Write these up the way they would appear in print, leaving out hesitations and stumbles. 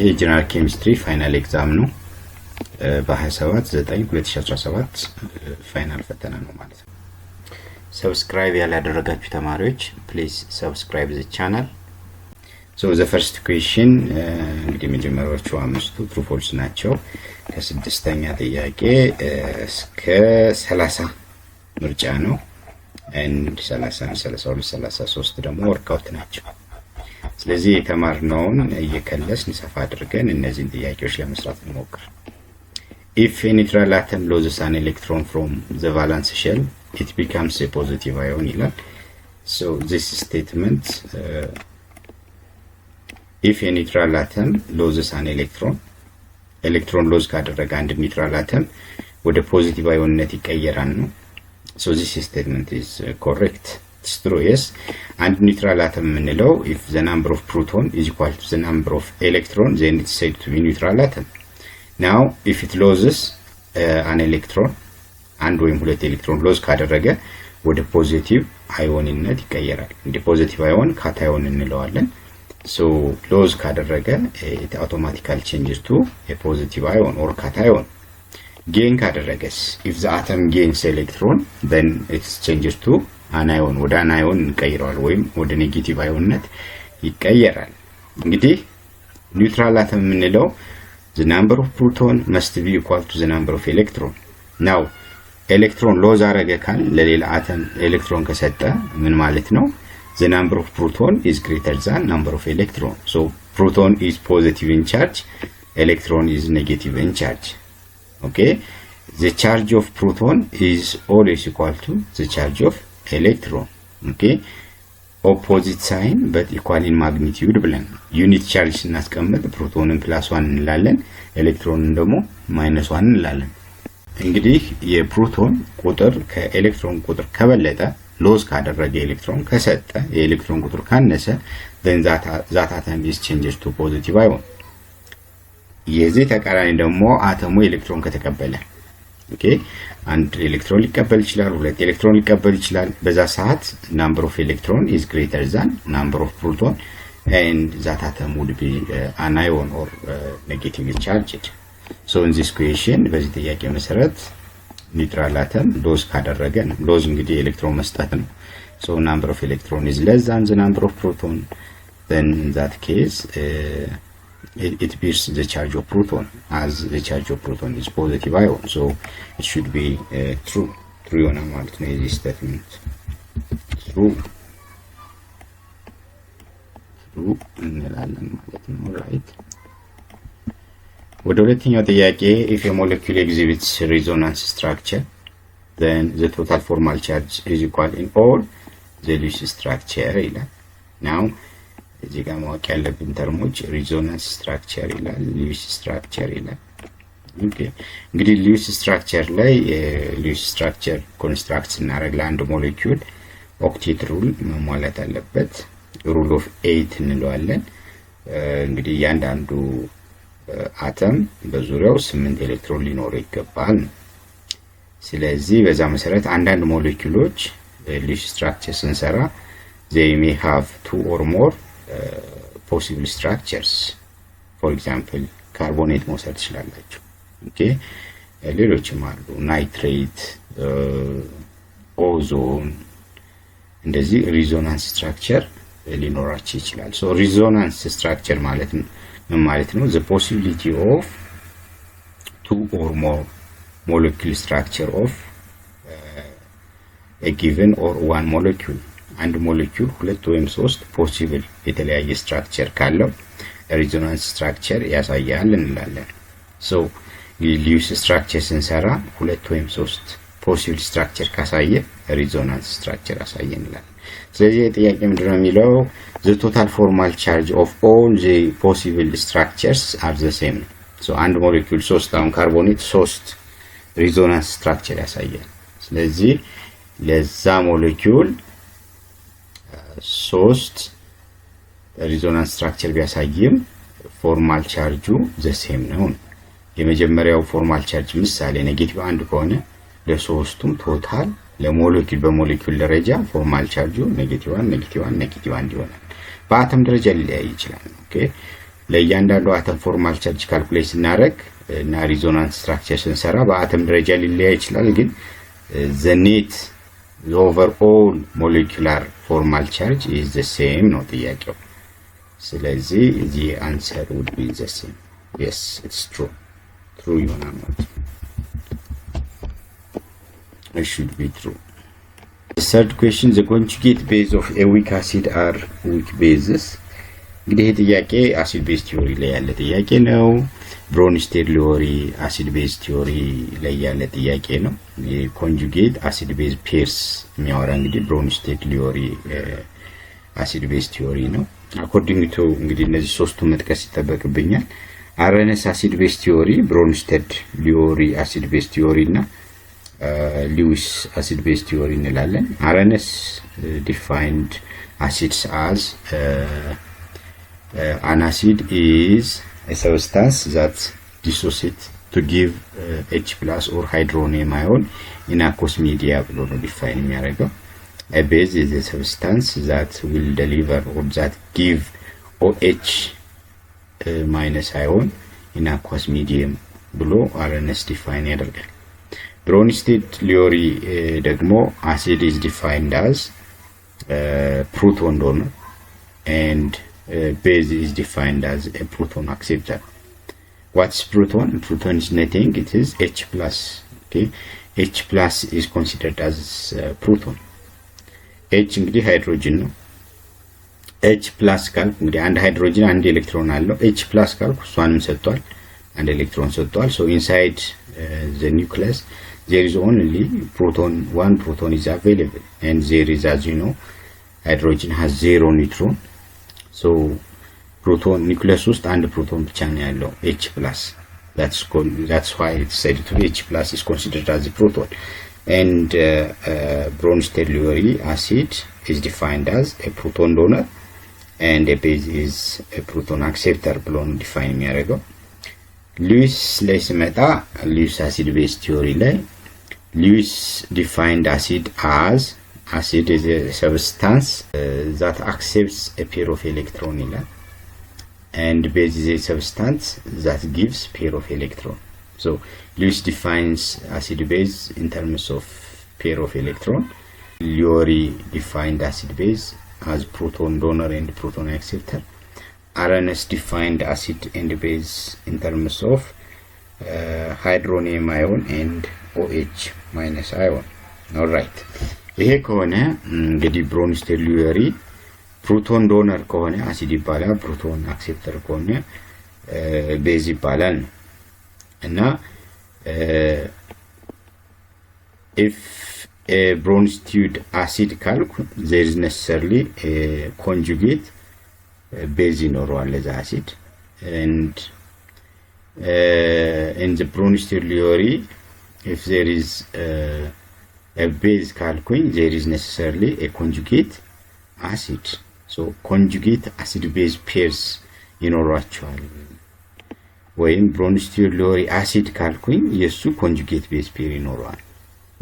ይህ general chemistry final exam ነው። በ27 9 2017 final ፈተና ነው ማለት ነው። Subscribe ያላደረጋችሁ ተማሪዎች please subscribe the channel። So the first question፣ እንግዲህ የመጀመሪያዎቹ አምስቱ true false ናቸው። ከስድስተኛ ጥያቄ እስከ 30 ምርጫ ነው። And 31፣ 32፣ 33 ደግሞ workout ናቸው። ስለዚህ የተማርነውን እየከለስን ሰፋ አድርገን እነዚህን ጥያቄዎች ለመስራት እንሞክር። If a neutral atom loses an electron from the valence shell, it becomes a positive ion ይላል። So this statement, if a neutral atom loses an electron፣ electron lose ካደረገ አንድ neutral atom ወደ positive ion ነት ይቀየራል ነው። So this statement is correct, it's true, yes። አንድ neutral atom የምንለው if the number of proton is equal to the number of electron, then it's said to be neutral atom. Now, if it loses an electron፣ አንድ ወይም ሁለት electron lose ካደረገ ወደ positive ion ነት ይቀየራል። እንደ positive ion cation እንለዋለን። So lose ካደረገ it automatically changes to a positive ion or cation። Gain ካደረገስ? If the atom gains electron, then it's changes to anion፣ ወደ anion እንቀይረዋል ወይም ወደ negative ion ነት ይቀየራል። እንግዲህ neutral atom የምንለው the number of proton must be equal to the number of electron. Now, electron lose አረገ ካል ለሌላ atom electron ከሰጠ ምን ማለት ነው? The number of proton is greater than number of electron. So proton is positive in charge, electron is negative in charge. Okay, the charge of proton is always equal to the charge of electron. Okay, opposite sign but equal in magnitude ብለን unit charge ስናስቀምጥ proton ን plus one እንላለን፣ ኤሌክትሮንን ደግሞ minus one እንላለን። እንግዲህ የፕሮቶን ቁጥር ከኤሌክትሮን ቁጥር ከበለጠ፣ lose ካደረገ፣ ኤሌክትሮን ከሰጠ፣ የኤሌክትሮን ቁጥር ካነሰ፣ then that atom is changed to positive ion። የዚህ ተቃራኒ ደግሞ አተሙ ኤሌክትሮን ከተቀበለ፣ okay፣ አንድ ኤሌክትሮን ሊቀበል ይችላል፣ ሁለት ኤሌክትሮን ሊቀበል ይችላል። በዛ ሰዓት number of electron is greater than number of proton and that atom would be anion or negatively charged. So in this question፣ በዚህ ጥያቄ መሰረት neutral atom lose ካደረገ ነው። Lose እንግዲህ ኤሌክትሮን መስጠት ነው። So number of electron is less than the number of proton, then in that case it bears the charge of proton, as the charge of proton is positive ion, so it should be true. True ይሆናል ማለት ነው። የዚህ statement true እንላለን ማለት ነው። Right፣ ወደ ሁለተኛው ጥያቄ። If a molecule exhibits resonance structure, then the total formal charge is equal in all the Lewis structure ይላል። Now, እዚህ ጋር ማወቅ ያለብን term ኦች resonance structure ይላል፣ Lewis structure ይላል። Okay፣ እንግዲህ Lewis structure ላይ Lewis structure construct ስናደርግ ለአንድ molecule octet rule መሟላት አለበት። Rule of eight እንለዋለን። እንግዲህ እያንዳንዱ አተም በዙሪያው ስምንት ኤሌክትሮን ሊኖረው ይገባል ነው። ስለዚህ በዛ መሰረት አንዳንድ ሞለኪውሎች Lewis structure ስንሰራ they may have two or more possible structures. For example, carbonate መውሰድ ትችላላችሁ። Okay፣ ሌሎችም አሉ፣ nitrate፣ ኦዞን፣ እንደዚህ resonance structure ሊኖራቸው ይችላል። So resonance structure ማለት ምን ማለት ነው? The possibility of two or more molecule structure of a given or one molecule። አንድ ሞለኪውል ሁለት ወይም ሶስት possible የተለያየ structure ካለው resonance structure ያሳያል እንላለን። So Lewis structure ስንሰራ ሁለት ወይም ሶስት possible structure ካሳየ resonance structure አሳየ እንላለን። ስለዚህ ጥያቄ ምንድነው የሚለው? The total formal charge of all the possible structures are the same ነው። So አንድ ሞለኪውል ሶስት፣ አሁን carbonate ሶስት resonance structure ያሳያል። ስለዚህ ለዛ ሞለኪውል ሶስት resonance structure ቢያሳይም formal charge ኡ the same ነው። የመጀመሪያው formal charge ምሳሌ negative አንድ ከሆነ ለሶስቱም total ለ molecule በ ሞለኪውል ደረጃ formal charge ኡ negative one፣ negative one፣ negative አንድ ይሆናል። በአተም ደረጃ ሊለያይ ይችላል። Okay. ለእያንዳንዱ atom formal charge calculate ስናደርግ እና resonance structure ስንሰራ በአተም ደረጃ ሊለያይ ይችላል። ግን the net overall molecular formal charge is the same ነው ጥያቄው። ስለዚህ the answer would be the same. Yes, it's true. True ይሆናል ማለት ነው። It should be true. The third question: the conjugate base of a weak acid are weak bases. እንግዲህ ይህ ጥያቄ acid base theory ላይ ያለ ጥያቄ ነው። Bronsted Lowry acid base theory ላይ ያለ ጥያቄ ነው። የ conjugate acid base pairs የሚያወራ እንግዲህ Bronsted Lowry acid base theory ነው። According to እንግዲህ እነዚህ ሶስቱ መጥቀስ ይጠበቅብኛል። Arrhenius acid base theory፣ Bronsted Lowry acid base theory እና Lewis acid base theory እንላለን። Arrhenius defined acids as an acid is a substance that dissociate to give H plus or hydronium ion in aqueous media ብሎ ነው define የሚያደርገው። A base is a substance that will deliver or that give OH minus ion in aqueous medium ብሎ Arrhenius define ያደርጋል። Bronsted Lowry ደግሞ acid is defined as proton donor and base is defined as a proton acceptor. What's proton? Proton is nothing. It is H plus. Okay, H plus is considered as proton. H እንግዲህ ሃይድሮጅን ነው። H plus ካልኩ እንግዲህ አንድ ሃይድሮጅን አንድ ኤሌክትሮን አለው። H plus ካልኩ እሷንም ሰጥቷል፣ አንድ ኤሌክትሮን ሰጥቷል። So inside the nucleus there is only proton, one proton is available, and there is, as you know, hydrogen has zero neutron. So proton nucleus ውስጥ አንድ ፕሮቶን ብቻ ነው ያለው H plus. That's why it's said to be H plus is considered as a proton. And Bronsted Lowry acid is defined as a proton donor and a base is a proton acceptor ብሎ ነው define የሚያደርገው። Lewis ላይ ስመጣ Lewis acid base theory ላይ Lewis defined acid as acid is a substance that accepts a pair of electron ይላል and base is a substance that gives pair of electron. So Lewis defines acid base in terms of pair of electron. Lowry defined acid base as proton donor and proton acceptor. Arrhenius defined acid and base in terms of hydronium ion and OH minus ion. All right. ይሄ ከሆነ እንግዲህ Bronsted Lowry proton donor ከሆነ አሲድ ይባላል። Proton acceptor ከሆነ base ይባላል ነው። እና if Bronsted acid ካልኩ there is necessarily conjugate base ይኖረዋል ለዛ acid, and in the Bronsted Lowry, if there is base ካልኩኝ there is necessarily conjugate acid. So conjugate acid base pairs ይኖሯቸዋል። ወይም Bronsted Lowry acid ካልኩኝ የእሱ conjugate base pair ይኖረዋል፣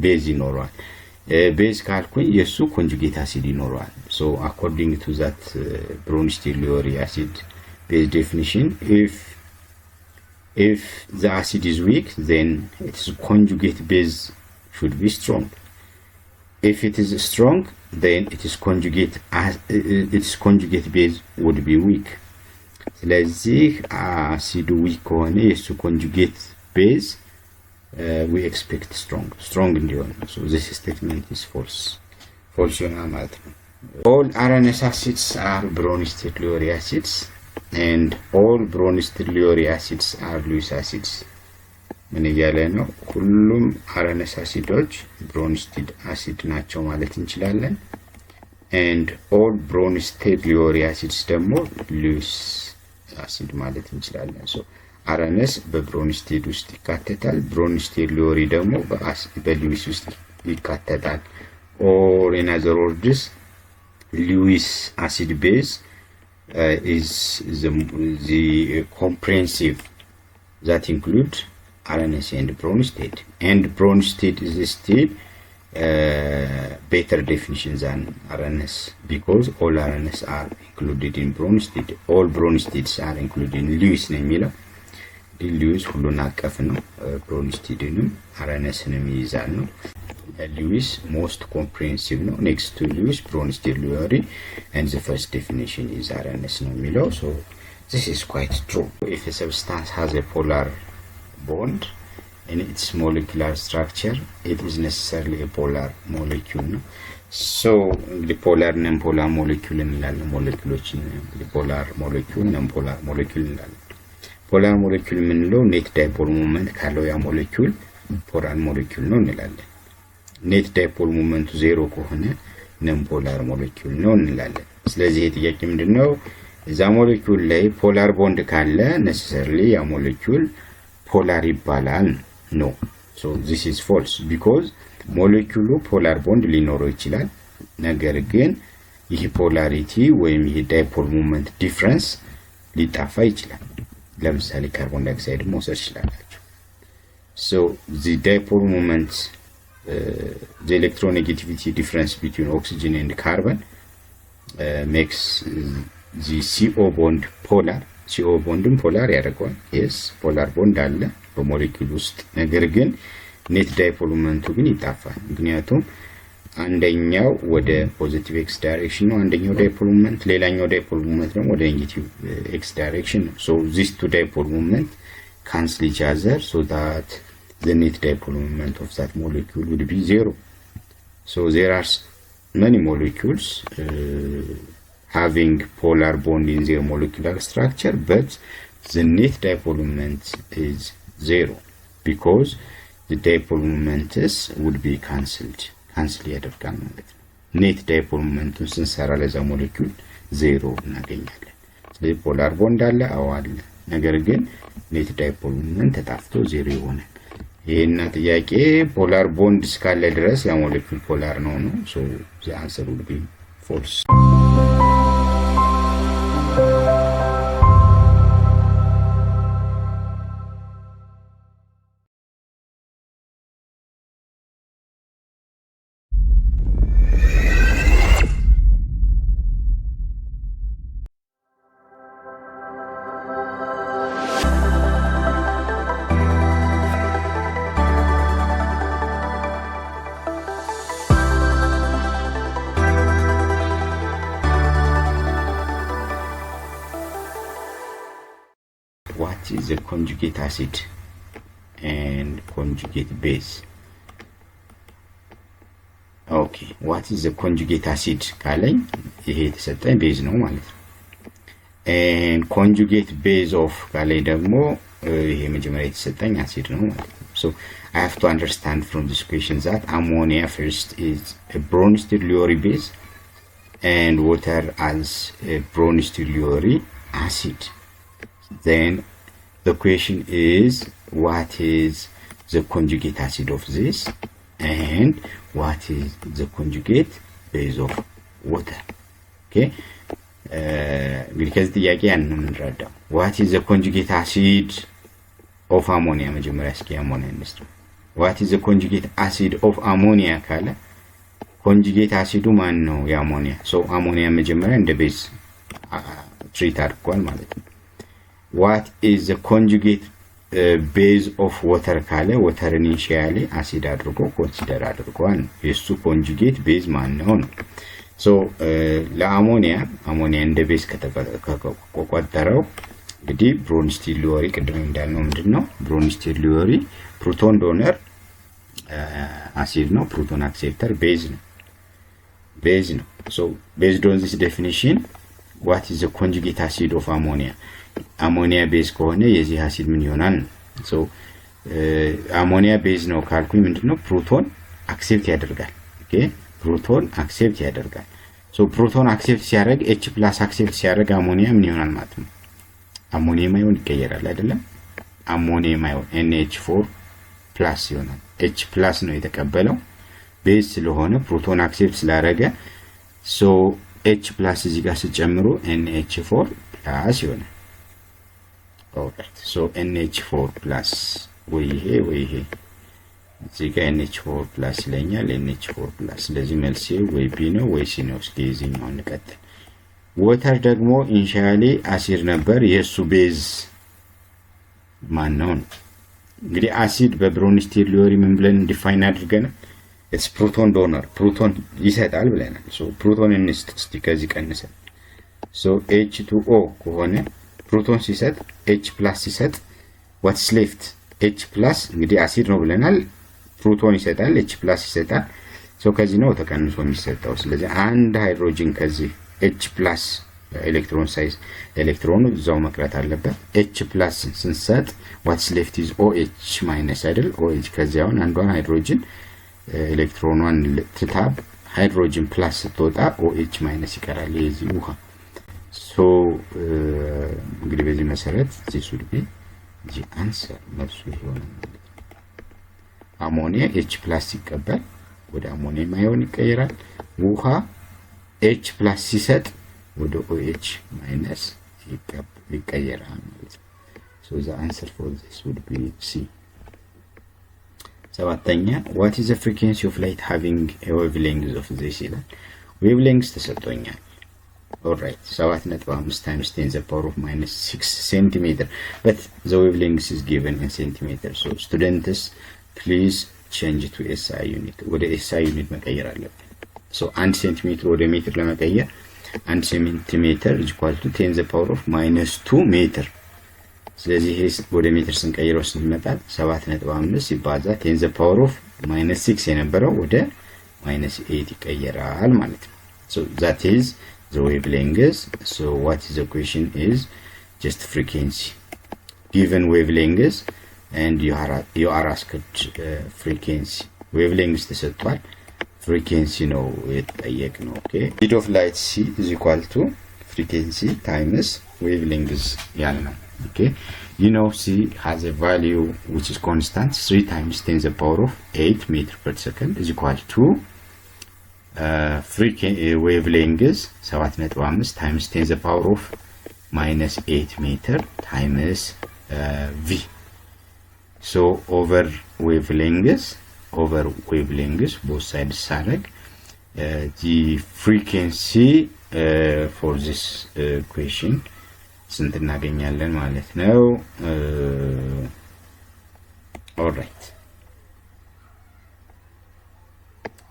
base ይኖረዋል። Base ካልኩኝ የእሱ conjugate acid ይኖረዋል። So according to that Bronsted Lowry acid base definition, if the acid is weak, then its conjugate base should be strong. If it is strong, then its conjugate base would be weak. ስለዚህ አሲዱ weak ከሆነ የእሱ conjugate base we expect strong እንዲሆን። So this statement is false. False ይሆናል ማለት ነው። All Arrhenius acids are Bronsted Lowry acids and all Bronsted Lowry acids are Lewis acids. ምን እያለ ነው? ሁሉም Arrhenius አሲዶች Bronsted acid ናቸው ማለት እንችላለን። And all Bronsted Lowry acids ደግሞ Lewis acid ማለት እንችላለን። So Arrhenius በ Bronsted ውስጥ ይካተታል። Bronsted Lowry ደግሞ በ Lewis ውስጥ ይካተታል። Or in other words, Lewis acid base is the comprehensive that include Arrhenius and Bronsted, and Bronsted is still Better definition than Arrhenius, because all Arrhenius are included in Bronsted, all Bronsteds are included in Lewis ነው የሚለው። Lewis ሁሉን አቀፍ ነው። Bronsted ንም Arrhenius ንም ይይዛል ነው። Lewis most comprehensive ነው። Next to Lewis, Bronsted Lowry, and the first definition is Arrhenius ነው የሚለው። So this is quite true. If a substance has a polar bond in its molecular structure, it is necessarily a polar molecule ነው። So እንግዲህ polar, non polar molecule እንላለን። ሞለኪውሎችን እንግዲህ polar molecule፣ non polar molecule እንላለን። Polar molecule የምንለው net dipole moment ካለው ያ molecule polar molecule ነው እንላለን። Net dipole moment ኡ zero ከሆነ non polar molecule ነው እንላለን። ስለዚህ ይሄ ጥያቄ ምንድን ነው? እዛ ሞለኪውል ላይ polar bond ካለ necessarily ያ molecule polar ይባላል ነው። So this is false, because molecule ኡ polar bond ሊኖረው ይችላል። ነገር ግን ይህ polarity ወይም ይህ dipole moment difference ሊጠፋ ይችላል። ለምሳሌ carbon dioxide መውሰድ ይችላላችሁ። So the dipole moment, the electronegativity difference between oxygen and carbon makes the CO bond polar. CO bond ን polar ያደርገዋል። Yes, polar bond አለ በሞሌኪውል ውስጥ። ነገር ግን net dipole moment ኡ ግን ይጣፋል። ምክንያቱም አንደኛው ወደ positive x direction ነው አንደኛው dipole moment፣ ሌላኛው dipole moment ደግሞ ወደ negative x direction ነው። So this two dipole moment cancel each other, so that the net dipole moment of that molecule would be zero. So there are many molecules having polar bond in their molecular structure, but the net dipole moment is zero because the dipole moments would be cancelled. Cancel ያደርጋል ማለት ነው። Net dipole moment ኡን ስንሰራ ለዛ molecule zero እናገኛለን። ስለዚህ polar bond አለ፣ አዎ አለ። ነገር ግን net dipole moment ተጣፍቶ ዜሮ ይሆናል። ይሄና ጥያቄ polar bond እስካለ ድረስ ያ molecule polar ነው። So the answer would be false. What is the conjugate acid and conjugate base? Okay, what is the conjugate acid ካለኝ ይሄ የተሰጠኝ base ነው ማለት ነው። And conjugate base of ካለኝ ደግሞ ይሄ መጀመሪያ የተሰጠኝ አሲድ ነው ማለት ነው። So I have to understand from this question that ammonia first is a Bronsted Lowry base and water as a Bronsted Lowry acid. Then the question is, what is the conjugate acid of this and what is the conjugate base of water? Okay, እንግዲህ ከዚህ ጥያቄ ያን ነው የምንረዳው። What is the conjugate acid of ammonia? መጀመሪያ እስኪ አሞኒያ እንስራ። What is the conjugate acid of ammonia ካለ conjugate acid ኡ ማን ነው? የ ammonia። So ammonia መጀመሪያ እንደ base treat አድርጓል ማለት ነው። What is the conjugate base of water ካለ water ን initially acid አድርጎ consider አድርጓል። የእሱ conjugate base ማን ነው ነው። So ለ ammonia፣ ammonia እንደ base ከተቆጠረው እንግዲህ Bronsted Lowry ቅድም እንዳልነው ምንድን ነው? Bronsted Lowry proton donor acid ነው። Proton acceptor base ነው። So based on this definition, what is the conjugate acid of ammonia? Ammonia base ከሆነ የዚህ አሲድ ምን ይሆናል ነው። So ammonia base ነው ካልኩኝ ምንድነው? Proton accept ያደርጋል። Okay, proton accept ያደርጋል። So proton accept ሲያደርግ፣ H plus accept ሲያደርግ አሞኒያ ምን ይሆናል ማለት ነው? Ammonium ion ይቀየራል አይደለም? Ammonium ion NH4+ ይሆናል። H plus ነው የተቀበለው base ስለሆነ proton accept ስላደረገ። So H plus እዚህ ጋር ስጨምሩ NH4+ ይሆናል። Alright, so NH4+ ወይ ይሄ ወይ ይሄ እዚህ ጋር NH4 plus ይለኛል። NH4 plus። ስለዚህ መልሴ ወይ B ነው ወይ C ነው። እስኪ የዚህኛው እንቀጥል። Water ደግሞ initially acid ነበር። የእሱ base ማን ነው ነው? እንግዲህ acid በ Bronsted Lowry ምን ብለን define አድርገናል? It's proton donor፣ proton ይሰጣል ብለናል። So proton እንስጥ እስቲ ከዚህ ቀንሰን። So H2O ከሆነ ፕሮቶን ሲሰጥ፣ H plus ሲሰጥ what's left? H plus። እንግዲህ አሲድ ነው ብለናል። ፕሮቶን ይሰጣል፣ H plus ይሰጣል። So ከዚህ ነው ተቀንሶ የሚሰጠው። ስለዚህ አንድ ሃይድሮጅን ከዚህ H plus electron size electron ኑ እዛው መቅረት አለበት። H plus ስንሰጥ what's left is OH minus አይደል? OH ከዚህ አሁን አንዷን hydrogen electron ኗን ትታ hydrogen plus ስትወጣ OH minus ይቀራል የዚህ ውሃ። So እንግዲህ በዚህ መሰረት this would be the answer፣ መልሱ ይሆናል ማለት ነው። Ammonia H plus ሲቀበል ወደ ammonium ion ይቀየራል። ውሃ H plus ሲሰጥ ወደ OH minus ይቀየራል ማለት ነው። So the answer for this would be C። ሰባተኛ፣ what is the frequency of light having a wavelength of this ይላል። Wavelength ተሰጥቶኛል። Alright፣ 7.5 times 10 the power of minus 6 centimeter, but the wavelength is given in centimeter, so students, please change to SI unit። ወደ SI unit መቀየር አለብን። So 1 ሴንቲሜትር ወደ ሜትር ለመቀየር 1 centimeter is equal to 10 the power of minus 2 ሜትር። ስለዚህ ይሄ ወደ ሜትር ስንቀይረው ስንመጣ 7.5 ሲባዛ 10 the power of minus 6 የነበረው ወደ minus 8 ይቀየራል ማለት ነው። So that is the wavelength. So what is the question is just frequency. Given wavelength and you are asked frequency. Wavelength ተሰጥቷል፣ frequency ነው የተጠየቅነው። Okay, speed of light c is equal to frequency times wavelength ያልነው። Okay, c has a value which is constant, 3 times 10 the power of 8 meter per second is equal to wavelength 7.5 times 10 the power of minus 8 meter times v. So over wavelength, over wavelength both sides ሳረግ the frequency for this question ስንት እናገኛለን ማለት ነው? Alright፣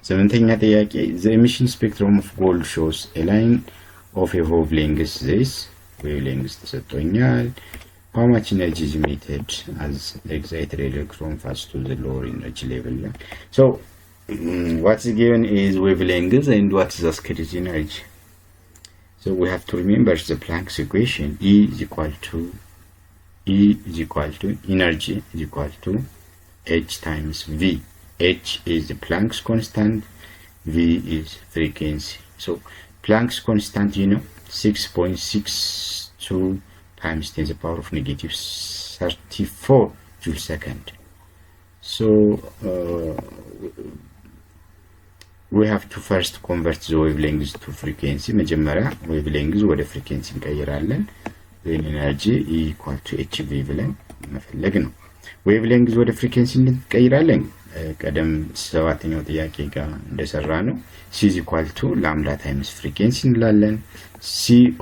ስምንተኛ ጥያቄ፣ the emission spectrum of gold shows a line of a wavelength this። Wavelength ተሰጥቶኛል። How much energy is emitted as the excited electron pass to the lower energy level? So what is given is wavelength and what is asked is energy. So we have to remember the Planck's equation. E is equal to, energy is equal to h times v. H is the Planck's constant, v is frequency. So Planck's constant, 6.62 times 10 to the power of negative 34 joule second. So we have to first convert the wavelength to frequency። መጀመሪያ wavelength ወደ frequency እንቀይራለን። Then energy equal to h v ብለን መፈለግ ነው። Wavelength ወደ frequency እንቀይራለን። ቀደም ሰባተኛው ጥያቄ ጋር እንደሰራነው c is equal to lambda times frequency እንላለን። c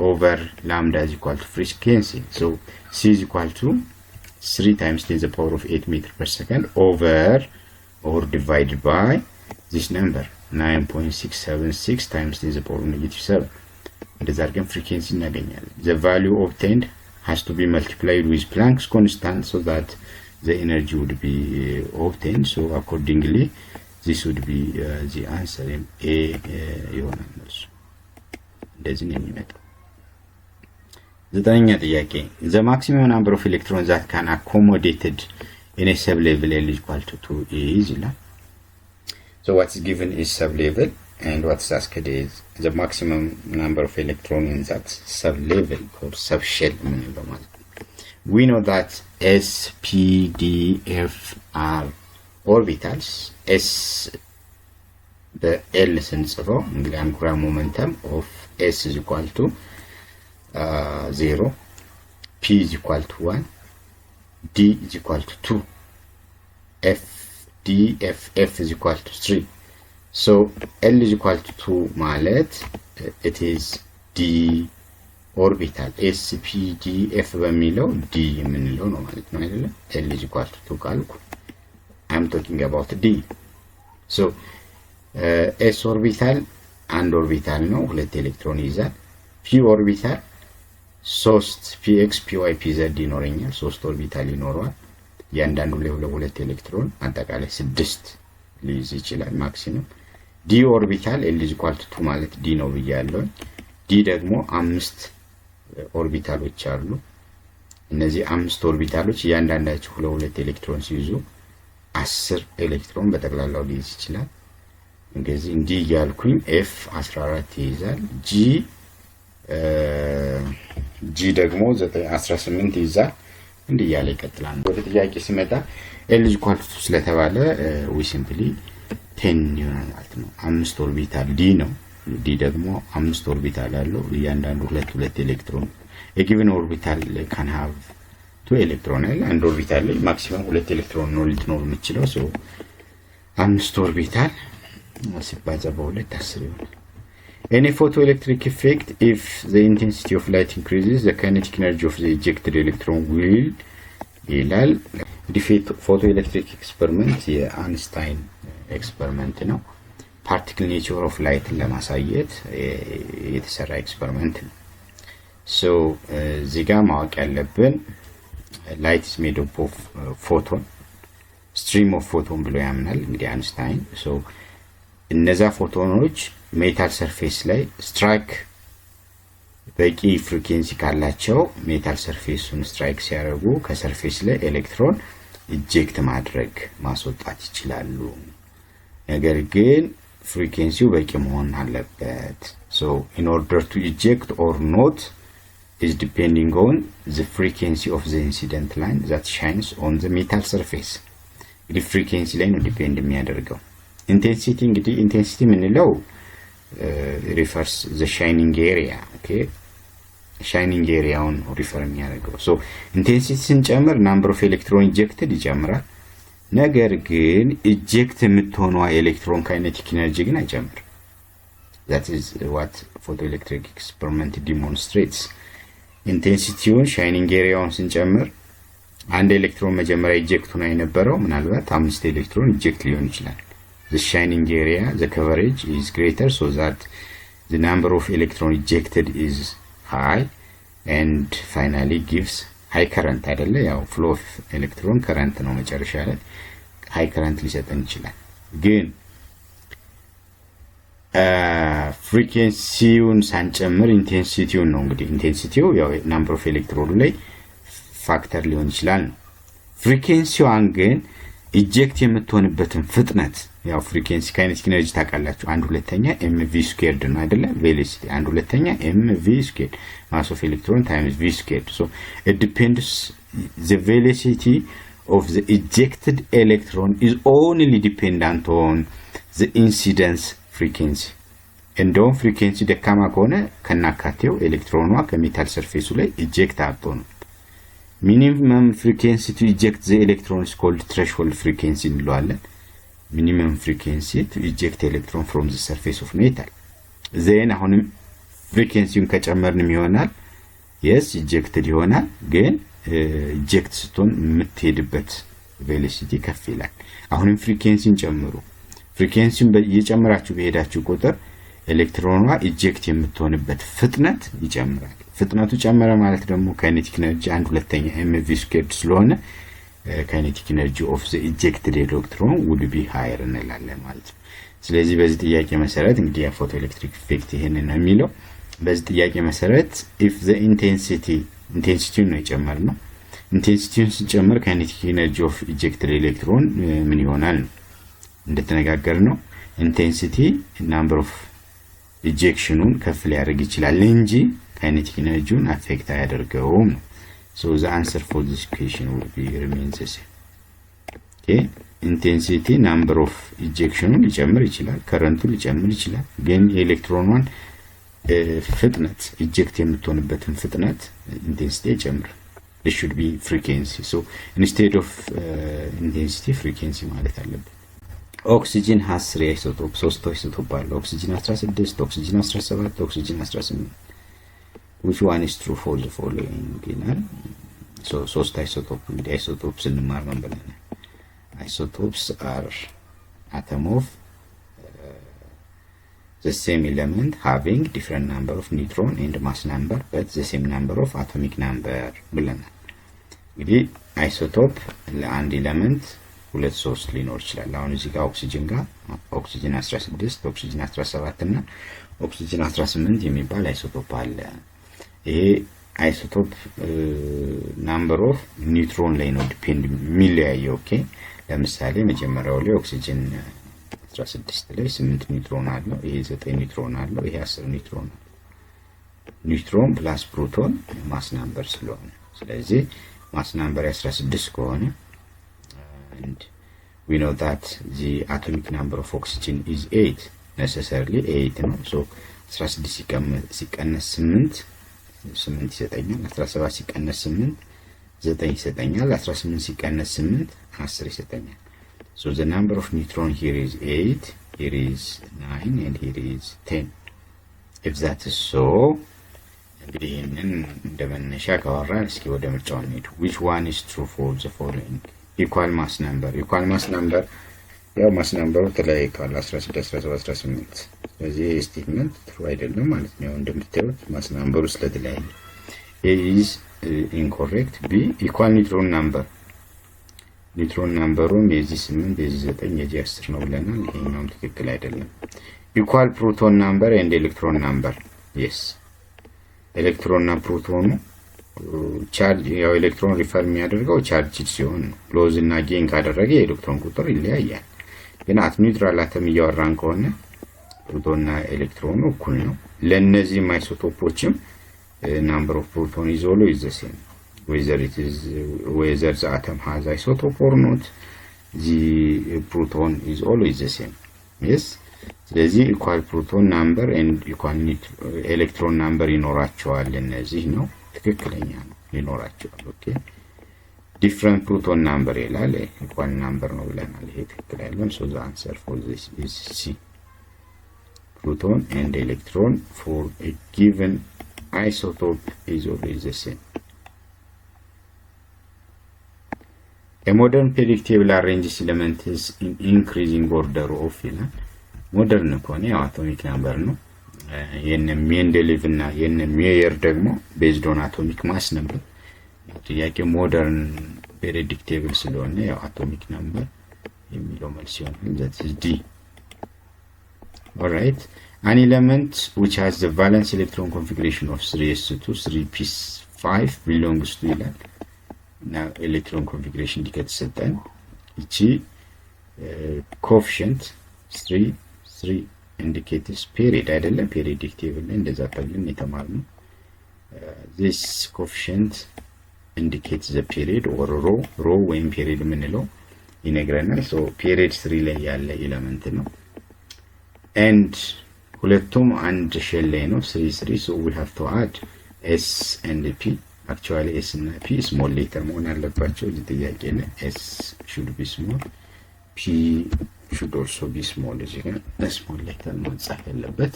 over lambda is equal to frequency. So c is equal to 3 times 10 the power of 8 meter per second over or divided by this number, 9.676 times 10 the power of negative 7። እንደዛ አድርገን frequency እናገኛለን። The value obtained has to be multiplied with Planck's constant so that the energy would be obtained. So accordingly, this would be the answer. A ይሆናል መልሱ። እንደዚህ ነው የሚመጣው። ዘጠነኛ ጥያቄ፣ the maximum number of electrons that can accommodated in a sublevel l equal to 2 is ይላል። So what is given is sublevel and what is asked is the maximum number of electron in that sublevel or subshell የምንለው ማለት ነው። We know that s, p, d, f are orbitals. S በ l ስንጽፈው እንግዲህ angular momentum of s is equal to 0, p is equal to 1, d is equal to 2, f D F, F is equal to 3. So L is equal to 2 ማለት it is d orbital። s p d f በሚለው d የምንለው ነው ማለት ነው አይደለም? L is equal to 2 ካልኩ I'm talking about d. So s orbital አንድ orbital ነው፣ ሁለት ኤሌክትሮን ይይዛል። p orbital ሶስት p x፣ p y፣ p z ይኖረኛል። ሶስት orbital ይኖረዋል። እያንዳንዱ ላይ ሁለት ሁለት ኤሌክትሮን፣ አጠቃላይ ስድስት ሊይዝ ይችላል maximum። d orbital፣ l is equal to 2 ማለት d ነው ብያለሁ። d ደግሞ አምስት orbital ኦች አሉ። እነዚህ አምስት orbital ኦች እያንዳንዳቸው ሁለት ሁለት ኤሌክትሮን ሲይዙ 10 ኤሌክትሮን በጠቅላላው ሊይዝ ይችላል። እንግዲህ እንዲህ እያልኩኝ f 14 ይይዛል። G ደግሞ 18 ይይዛል። እንዲህ እያለ ይቀጥላል። ወደ ጥያቄ ሲመጣ l is equal to ስለተባለ we simply 10 ይሆናል ማለት ነው። አምስት orbital d ነው። d ደግሞ አምስት orbital አለው። እያንዳንዱ ሁለት ሁለት ኤሌክትሮን። A given orbital can have two electron አይደል? አንድ orbital ላይ maximum ሁለት ኤሌክትሮን ነው ልትኖር የምችለው። So አምስት orbital ሲባዛ በሁለት 10 ይሆናል። In a photoelectric effect, if the intensity of light increases, the kinetic energy of the ejected electron will ይላል። እንግዲህ photoelectric experiment የአንስታይን experiment ነው። Particle nature of light ን ለማሳየት የተሰራ experiment ነው። So እዚህ ጋር ማወቅ ያለብን light is made of photon, stream of photon ብሎ ያምናል እንግዲህ አንስታይን። So እነዛ photon ኖች metal surface ላይ strike በቂ frequency ካላቸው metal surface ኡን strike ሲያደርጉ ከ surface ላይ ኤሌክትሮን eject ማድረግ፣ ማስወጣት ይችላሉ። ነገር ግን frequency ው በቂ መሆን አለበት። So in order to eject or not is depending on the frequency of the incident light that shines on the metal surface። እንግዲህ frequency ላይ ነው depend የሚያደርገው። Intensity፣ እንግዲህ intensity የምንለው refers the shining area, okay? Shining area ውን refer የሚያደርገው። So intensity ስንጨምር number of electron ejected ይጨምራል። ነገር ግን eject የምትሆነዋ electron kinetic energy ግን አይጨምርም። That is what photoelectric experiment demonstrates። Intensity ውን፣ shining area ውን ስንጨምር አንድ ኤሌክትሮን መጀመሪያ eject ሆና የነበረው ምናልባት አምስት ኤሌክትሮን eject ሊሆን ይችላል። The shining area, the coverage is greater, so that the number of electron ejected is high and finally gives high current አይደለ? ያው flow of electron current ነው። መጨረሻ ላይ high current ሊሰጠን ይችላል። ግን frequency ውን ሳንጨምር intensity ውን ነው። እንግዲህ intensity ው ያው number of electron ኑ ላይ factor ሊሆን ይችላል ነው። Frequency ዋን ግን eject የምትሆንበትን ፍጥነት፣ ያው frequency kinetic energy ታውቃላችሁ፣ አንድ ሁለተኛ m v squared ነው አይደለ? Velocity አንድ ሁለተኛ m v squared, mass of electron times v squared። So it depends, the velocity of the ejected electron is only dependent on the incidence frequency። እንደውም frequency ደካማ ከሆነ ከናካቴው ኤሌክትሮኗ ከ metal surface ኡ ላይ eject አትሆንም። Minimum frequency to eject the electron is called threshold frequency እንለዋለን። Minimum frequency to eject electron from the surface of metal። Then አሁንም frequency ውን ከጨመርንም ይሆናል፣ yes, ejected ይሆናል። ግን eject ስትሆን የምትሄድበት velocity ከፍ ይላል። አሁንም frequency ን ጨምሩ። Frequency ውን እየጨመራችሁ በሄዳችሁ ቁጥር ኤሌክትሮኗ eject የምትሆንበት ፍጥነት ይጨምራል። ፍጥነቱ ጨመረ ማለት ደግሞ kinetic energy አንድ ሁለተኛ m v squared ስለሆነ kinetic energy of the ejected electron would be higher እንላለን ማለት ነው። ስለዚህ በዚህ ጥያቄ መሰረት እንግዲህ የ photoelectric effect ይሄንን ነው የሚለው። በዚህ ጥያቄ መሰረት if the intensity፣ intensity ውን ነው የጨመርነው። Intensity ውን ስንጨምር kinetic energy of ejected electron ምን ይሆናል ነው። እንደተነጋገርነው intensity number of ejection ኑን ከፍ ሊያደርግ ይችላል እንጂ kinetic energy ውን affect አያደርገውም ነው። So the answer for this question will be remains the same. Okay, intensity number of ejection ኑን ሊጨምር ይችላል፣ current ኡን ሊጨምር ይችላል። ግን የኤሌክትሮኗን ፍጥነት፣ eject የምትሆንበትን ፍጥነት intensity አይጨምርም። This should be frequency. So instead of intensity, frequency ማለት አለብን። Oxygen has three isotope፣ ሶስት isotope አለ። ኦክሲጅን 16፣ ኦክሲጅን 17፣ ኦክሲጅን 18። Which one is true for the following ይላል። ሶስት isotope፣ እንግዲህ isotope ስንማር ምን ብለናል? Isotopes are atom of the same element having different number of neutron and mass number but the same number of atomic number ብለናል። እንግዲህ isotope ለአንድ element ሁለት ሶስት ሊኖር ይችላል። አሁን እዚህ ጋር ኦክሲጅን ጋር ኦክሲጅን 16፣ ኦክሲጅን 17 እና ኦክሲጅን 18 የሚባል isotope አለ። ይሄ isotope number of neutron ላይ ነው depend የሚለያየው። Okay፣ ለምሳሌ መጀመሪያው ላይ ኦክሲጅን 16 ላይ 8 ኒውትሮን አለው። ይሄ 9 ኒውትሮን አለው። ይሄ 10 ኒውትሮን አለው። Neutron plus proton mass number ስለሆነ፣ ስለዚህ mass number 16 ከሆነ and we know that the atomic number of oxygen is 8, necessarily 8 ነው። So 16 ሲቀነስ 8 8 ይሰጠኛል። 17 ሲቀነስ 8 9 ይሰጠኛል። 18 ሲቀነስ 8 10 ይሰጠኛል። So the number of neutron here is 8, here is 9 and here is 10. If that is so፣ እንግዲህ ይህንን እንደ መነሻ ካወራን እስኪ ወደ ምርጫው እንሂድ። Which one is true for the following? Equal mass number። Equal mass number፣ ያው mass number ኡ ተለያይቷል፣ 16፣ 17፣ 18። ስለዚህ ይህ statement true አይደለም ማለት ነው። እንደምታዩት mass number ኡ ስለተለያየ A is incorrect። B, equal neutron number። Neutron number ኡም የዚህ 8፣ የዚህ 9፣ የዚህ 10 ነው ብለናል። ይሄኛውም ትክክል አይደለም። Equal proton number and electron number፣ yes፣ ኤሌክትሮን እና ፕሮቶኑ charge፣ ያው electron refer የሚያደርገው charge ሲሆን ነው። Lose እና gain ካደረገ የኤሌክትሮን ቁጥር ይለያያል። ግን at neutral atom እያወራን ከሆነ ፕሮቶንና ኤሌክትሮኑ እኩል ነው። ለእነዚህም isotope ኦችም number of proton is always the same, whether it is whether the atom has isotope or not, the proton is always the same, yes። ስለዚህ equal proton number and equal electron number ይኖራቸዋል። እነዚህ ነው፣ ትክክለኛ ነው፣ ይኖራቸዋል። Okay፣ different proton number ይላል፣ equal number ነው ብለናል። ይሄ ትክክል አይደለም። So the answer for this is C. Proton and electron for a given isotope is always the same. A modern periodic table arranges elements in increasing order of ይላል። Modern ከሆነ ያው atomic number ነው። የነ ሜንዴሊቭ እና የነ ሜየር ደግሞ based on atomic mass ነበር። ጥያቄ modern periodic table ስለሆነ ያው atomic number የሚለው መልስ ይሆናል። That is D. Alright, an element which has the valence electron configuration of 3s2 3p5 belongs to ይላል። እና electron configuration እንዲህ ከተሰጠን ይቺ coefficient 3 3 indicates period አይደለም? Periodic table ላይ እንደዛ ተብለን የተማርነው this coefficient indicates the period or row፣ row ወይም period የምንለው ይነግረናል። So period three ላይ ያለ element ነው and ሁለቱም አንድ shell ላይ ነው፣ three three። So we have to add s and p. Actually, s እና p small letter መሆን አለባቸው። እዚህ ጥያቄ ላይ s should be small, p should also be small። እዚህ ጋር small letter መጻፍ ያለበት።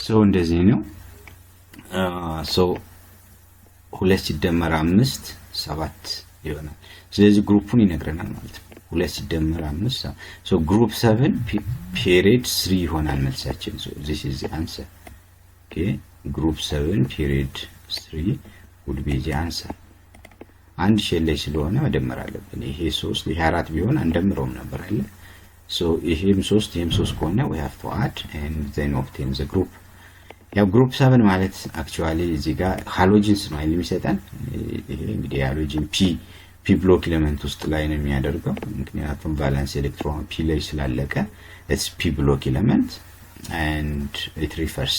So እንደዚህ ነው። So ሁለት ሲደመር አምስት ሰባት ይሆናል። ስለዚህ group ኡን ይነግረናል ማለት ነው። ሁለት ሲደመር አምስት፣ so group seven, period three ይሆናል መልሳችን። So this is answer. Okay, group seven, period three would be the answer። አንድ shell ላይ ስለሆነ መደመር አለብን። ይሄ ሶስት፣ ይሄ አራት ቢሆን አንደምረውም ነበር አለ። So ይሄም ሶስት፣ ይሄም ሶስት ከሆነ we have to add and then obtain the group። ያው group seven ማለት actually እዚህ ጋር halogens ነው አይደል የሚሰጠን። ይሄ እንግዲህ halogen p block element ውስጥ ላይ ነው የሚያደርገው፣ ምክንያቱም valence electron p ላይ ስላለቀ it's p block element and it refers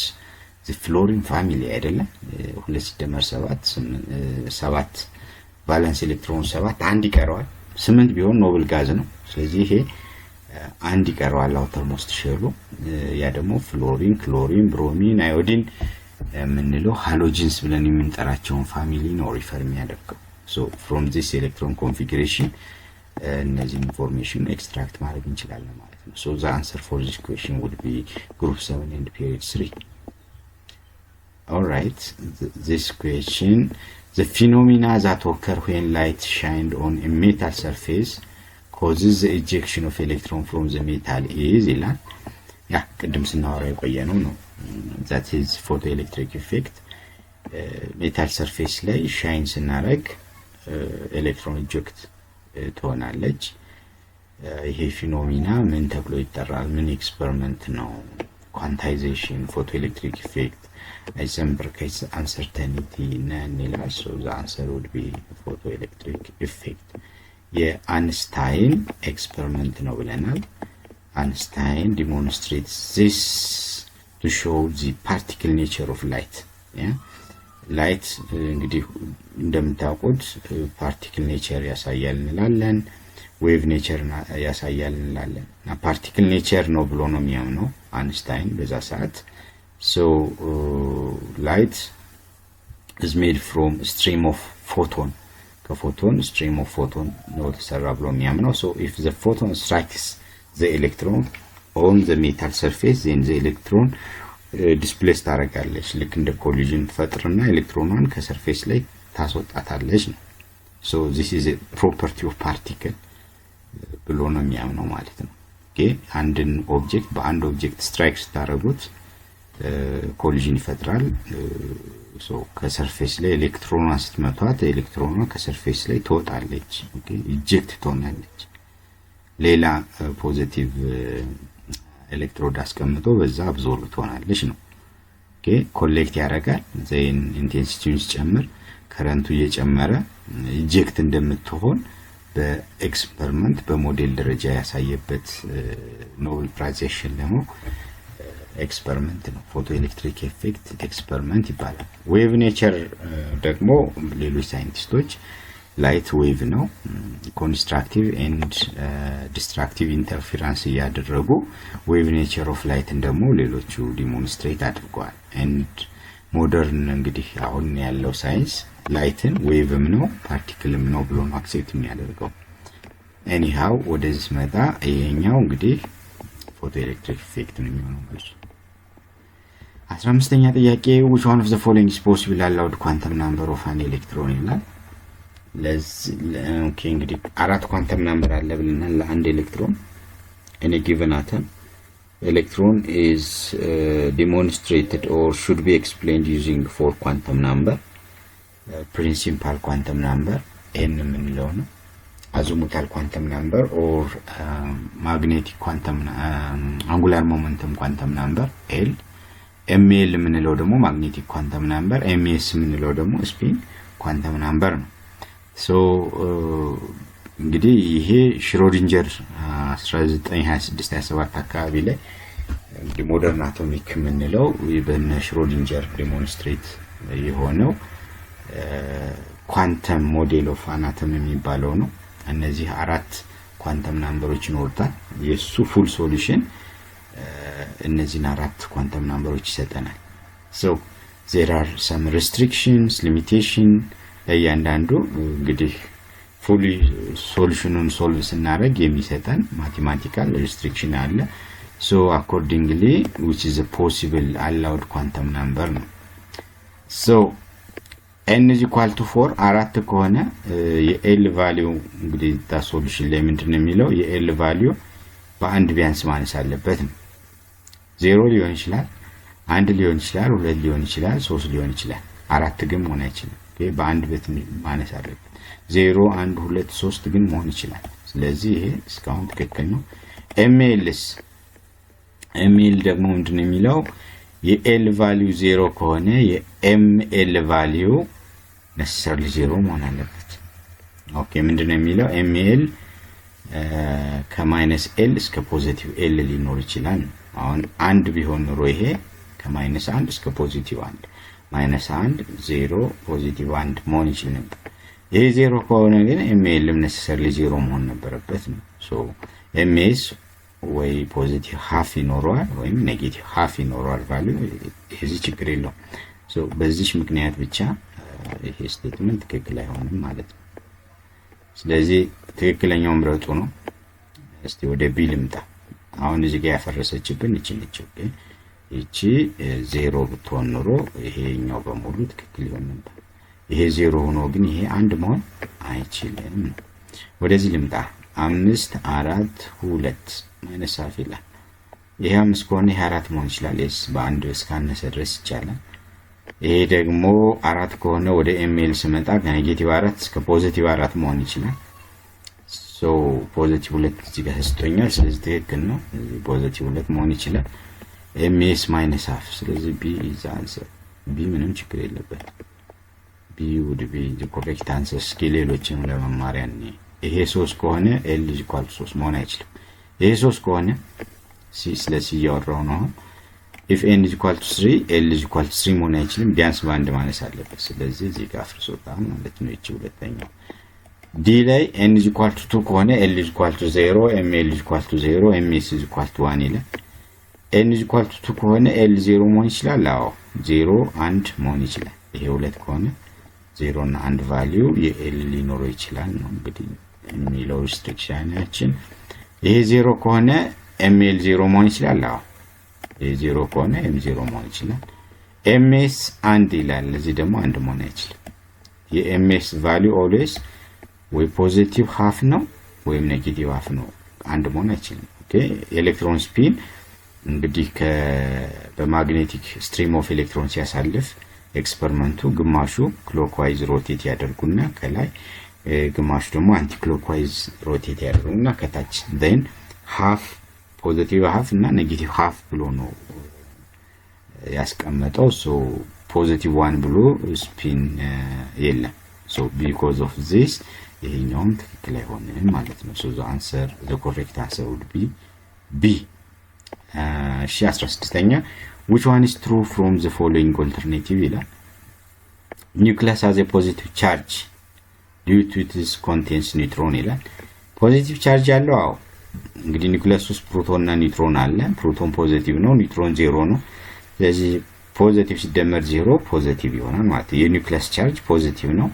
the fluorine family አይደለም። ሁለት ሲደመር ሰባት ሰባት፣ valence electron ሰባት፣ አንድ ይቀረዋል። ስምንት ቢሆን noble gas ነው። ስለዚህ ይሄ አንድ ይቀረዋል outermost shell ኡ። ያ ደግሞ fluorine፣ chlorine፣ bromine፣ iodine የምንለው halogens ብለን የምንጠራቸውን family ነው refer የሚያደርገው። So from this electron configuration እነዚህን information extract ማድረግ እንችላለን ማለት ነው። So the answer for this question would be group 7 and period 3. Alright, this question: the phenomena that occur when light shined on a metal surface causes the ejection of electron from the metal is ይላል። ያ ቅድም ስናወራ የቆየ ነው። That is photoelectric effect። Metal surface ላይ shine ስናደርግ electron eject ትሆናለች። ይሄ phenomena ምን ተብሎ ይጠራል? ምን experiment ነው? Quantization፣ photoelectric effect፣ Heisenberg uncertainty፣ none ይላል። So the answer would be photoelectric effect። የአንስታይን experiment ነው ብለናል። Einstein demonstrates this to show the particle nature of light። Light እንግዲህ እንደምታውቁት particle nature ያሳያል እንላለን፣ wave nature ያሳያል እንላለን። እና particle nature ነው ብሎ ነው የሚያምነው አንስታይን በዛ ሰዓት። So light is made from stream of photon፣ ከ photon፣ stream of photon ነው ተሰራ ብሎ የሚያምነው። So if the photon strikes the electron on the metal surface, then the electron displace ታደርጋለች። ልክ እንደ collision ትፈጥርና electron ኗን ከ surface ላይ ታስወጣታለች ነው። So this is property of particle ብሎ ነው የሚያምነው ማለት ነው። Okay፣ አንድን object በአንድ object strike ስታደርጉት collision ይፈጥራል። So ከ surface ላይ ኤሌክትሮኗን ስትመቷት ኤሌክትሮኗ ከ surface ላይ ትወጣለች፣ okay፣ eject ትሆናለች። ሌላ positive electrode አስቀምጦ በዛ absorb ትሆናለች ነው። Okay፣ collect ያደርጋል። Then intensity ውን ሲጨምር current ኡ እየጨመረ eject እንደምትሆን በ experiment በሞዴል ደረጃ ያሳየበት Nobel Prize ያሸለመው experiment ነው። Photoelectric effect experiment ይባላል። Wave nature ደግሞ ሌሎች scientist ኦች light wave ነው፣ constructive and destructive interference እያደረጉ wave nature of light ን ደግሞ ሌሎቹ demonstrate አድርገዋል። And modern እንግዲህ አሁን ያለው ሳይንስ light ን wave ም ነው particle ም ነው ብሎ ነው accept የሚያደርገው። Anyhow፣ ወደዚህ ስመጣ ይሄኛው እንግዲህ photoelectric effect ነው የሚሆነው መልሱ። 15ኛ ጥያቄ፣ which one of the following is possible allowed quantum number of an electron ይላል። ለዚህ okay፣ እንግዲህ አራት quantum number አለ ብለናል ለአንድ electron። In a given atom, electron is demonstrated or should be explained using four quantum number. Principal quantum number n የምንለው ነው። Azimuthal quantum number or magnetic quantum angular momentum quantum number l፣ ml የምንለው ደግሞ magnetic quantum number፣ ms የምንለው ደግሞ spin quantum number ነው። So እንግዲህ ይሄ ሽሮዲንጀር 1926 27 አካባቢ ላይ እንግዲህ modern atomic የምንለው በነ ሽሮዲንጀር demonstrate የሆነው quantum model of an atom የሚባለው ነው። እነዚህ አራት quantum number ኦች ይኖሩታል። የእሱ full solution እነዚህን አራት quantum number ኦች ይሰጠናል። So there are some restrictions፣ limitation ለእያንዳንዱ። እንግዲህ fully solution ኑን solve ስናደርግ የሚሰጠን mathematical restriction አለ። So accordingly, which is possible allowed quantum number ነው። So n is equal to four፣ አራት ከሆነ የ l value እንግዲህ ታ solution ላይ ምንድን ነው የሚለው? የ l value በአንድ ቢያንስ ማነስ አለበት ነው። ዜሮ ሊሆን ይችላል፣ አንድ ሊሆን ይችላል፣ ሁለት ሊሆን ይችላል፣ ሶስት ሊሆን ይችላል። አራት ግን መሆን አይችልም። በአንድ በት ማነስ አለበት። ዜሮ፣ አንድ፣ ሁለት፣ ሶስት ግን መሆን ይችላል። ስለዚህ ይሄ እስካሁን ትክክል ነው። ml ስ? ml ደግሞ ምንድን ነው የሚለው? የ l value ዜሮ ከሆነ የ ml value necessarily ዜሮ መሆን አለበት። Okay፣ ምንድን ነው የሚለው? ml ከ minus l እስከ positive l ሊኖር ይችላል። አሁን አንድ ቢሆን ኑሮ ይሄ ከ minus አንድ እስከ positive አንድ፣ minus አንድ፣ ዜሮ፣ positive አንድ መሆን ይችል ነበር። ይሄ ዜሮ ከሆነ ግን ml ም necessarily ዜሮ መሆን ነበረበት ነው። So ms ወይ positive half ይኖረዋል ወይም negative half ይኖረዋል value፣ የዚህ ችግር የለውም። So በዚህ ምክንያት ብቻ ይሄ statement ትክክል አይሆንም ማለት ነው። ስለዚህ ትክክለኛው ምረጡ ነው። እስቲ ወደ B ልምጣ። አሁን እዚህ ጋር ያፈረሰችብን ይቺ ነች። Okay፣ ይቺ ዜሮ ብትሆን ኖሮ ይሄኛው በሙሉ ትክክል ይሆን ነበር። ይሄ ዜሮ ሆኖ ግን ይሄ አንድ መሆን አይችልም ነው። ወደዚህ ልምጣ። አምስት፣ አራት፣ ሁለት፣ minus half ይላል። ይሄ አምስት ከሆነ ይሄ አራት መሆን ይችላል። Yes፣ በአንድ እስካነሰ ድረስ ይቻላል። ይሄ ደግሞ አራት ከሆነ ወደ ml ስመጣ ከ negative አራት እስከ positive አራት መሆን ይችላል። So positive ሁለት እዚህ ጋር ተሰጥቶኛል። ስለዚህ ትክክል ነው። Positive ሁለት መሆን ይችላል። ms minus half። ስለዚህ B is answer። B ምንም ችግር የለበት። B would be correct answer። እስኪ ሌሎችንም ለመማሪያ ይሄ ሶስት ከሆነ l is equal to ሶስት መሆን አይችልም። ይሄ ሶስት ከሆነ C፣ ስለ C እያወራሁ ነው አሁን። If n is equal to three, l is equal to three መሆን አይችልም። ቢያንስ በአንድ ማነስ አለበት። ስለዚህ እዚህ ጋር አፍርሶታል ማለት ነው። ይቺ ሁለተኛው። D ላይ n is equal to two ከሆነ l is equal to zero, ml is equal to zero, ms is equal to one ይላል። n is equal to two ከሆነ l ዜሮ መሆን ይችላል። አዎ፣ ዜሮ አንድ መሆን ይችላል። ይሄ ሁለት ከሆነ ዜሮ እና አንድ value የ l ሊኖረው ይችላል ነው እንግዲህ የሚለው restriction ኣችን። ይሄ ዜሮ ከሆነ ml ዜሮ መሆን ይችላል። አዎ፣ ይሄ ዜሮ ከሆነ m ዜሮ መሆን ይችላል። ms አንድ ይላል። እዚህ ደግሞ አንድ መሆን አይችልም። የ ms value always ወይ positive half ነው ወይም negative half ነው። አንድ መሆን አይችልም። Okay፣ electron spin እንግዲህ በ magnetic stream of electron ሲያሳልፍ experiment ኡ ግማሹ clockwise rotate ያደርጉና ከላይ፣ ግማሹ ደግሞ anticlockwise rotate ያደርጉና ከታች፣ then half፣ positive half እና negative half ብሎ ነው ያስቀመጠው። So positive one ብሎ spin የለም። So because of this ይሄኛውም ትክክል አይሆንም ማለት ነው። So the answer, the correct answer would be B። እሺ፣ 16ኛ፣ which one is true from the following alternative ይላል። Nucleus has a positive charge due to its contains neutron ይላል። Positive charge ያለው፣ አዎ፣ እንግዲህ ኒውክለስ ውስጥ ፕሮቶን እና ኒውትሮን አለ። Proton positive ነው፣ ኒውትሮን ዜሮ ነው። ስለዚህ positive ሲደመር ዜሮ positive ይሆናል ማለት ነው። የ nucleus charge positive ነው።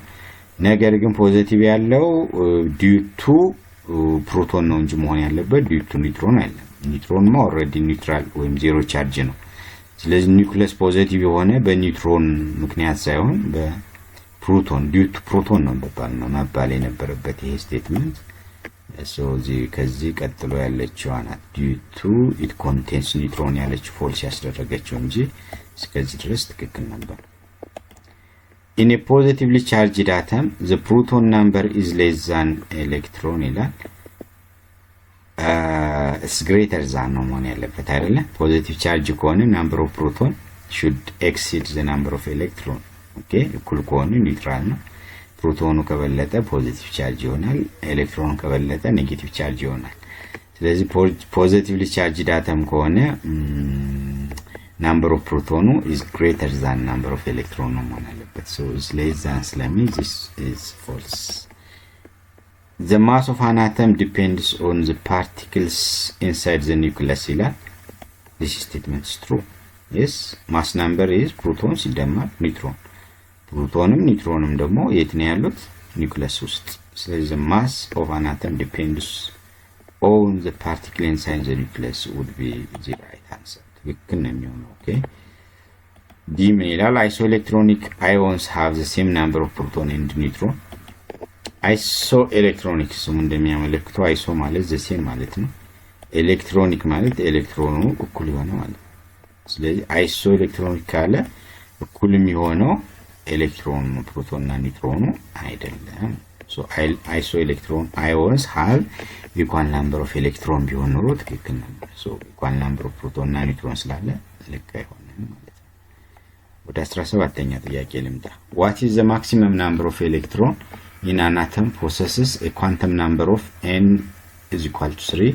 ነገር ግን positive ያለው due to proton ነው እንጂ መሆን ያለበት due to neutron አይደለም። Neutron ማ already neutral ወይም zero charge ነው። ስለዚህ nucleus positive የሆነ በኒውትሮን ምክንያት ሳይሆን በ proton፣ due to proton ነው መባል የነበረበት ይሄ statement። ከዚህ ቀጥሎ ያለችው ናት due to it contains neutron ያለችው false ያስደረገችው እንጂ እስከዚህ ድረስ ትክክል ነበር። In a positively charged atom, the proton number is less than electron ይላል። Is greater than ነው መሆን ያለበት አይደለ? Positive charge ከሆነ number of proton should exceed the number of electron። Okay፣ እኩል ከሆኑ neutral ነው። ፕሮቶኑ ከበለጠ positive charge ይሆናል። ኤሌክትሮኑ ከበለጠ negative charge ይሆናል። ስለዚህ positively charged atom ከሆነ number of proton ኑ is greater than number of electron ነው መሆን ያለበት። So is less than ስለሚል this is false። The mass of an atom depends on the particles inside the nucleus ይላል። This statement is true። Yes፣ mass number is proton ሲደመር neutron። Proton ም neutron ም ደግሞ የት ነው ያሉት? ኒውክለስ ውስጥ። ስለዚህ mass of an atom depends on the particle inside the nucleus would be the right answer። ትክክል ነው የሚሆነው። Okay፣ D ምን ይላል? Isoelectronic ions have the same number of proton and neutron። Isoelectronic ስሙ እንደሚያመለክተው iso ማለት the same ማለት ነው። ኤሌክትሮኒክ ማለት ኤሌክትሮኑ እኩል የሆነ ማለት ነው። ስለዚህ isoelectronic ካለ እኩል የሚሆነው ኤሌክትሮኑ ፕሮቶን እና ኒውትሮኑ አይደለም። Isoelectron ions have equal number of electron ቢሆን ኖሮ ትክክል ነበር። Equal number of proton እና ኒውትሮን ስላለ ልክ አይሆንም ማለት ነው። ወደ 17ኛ ጥያቄ ልምጣ። What is the maximum number of electron in an atom possesses a quantum number of n is equal to 3,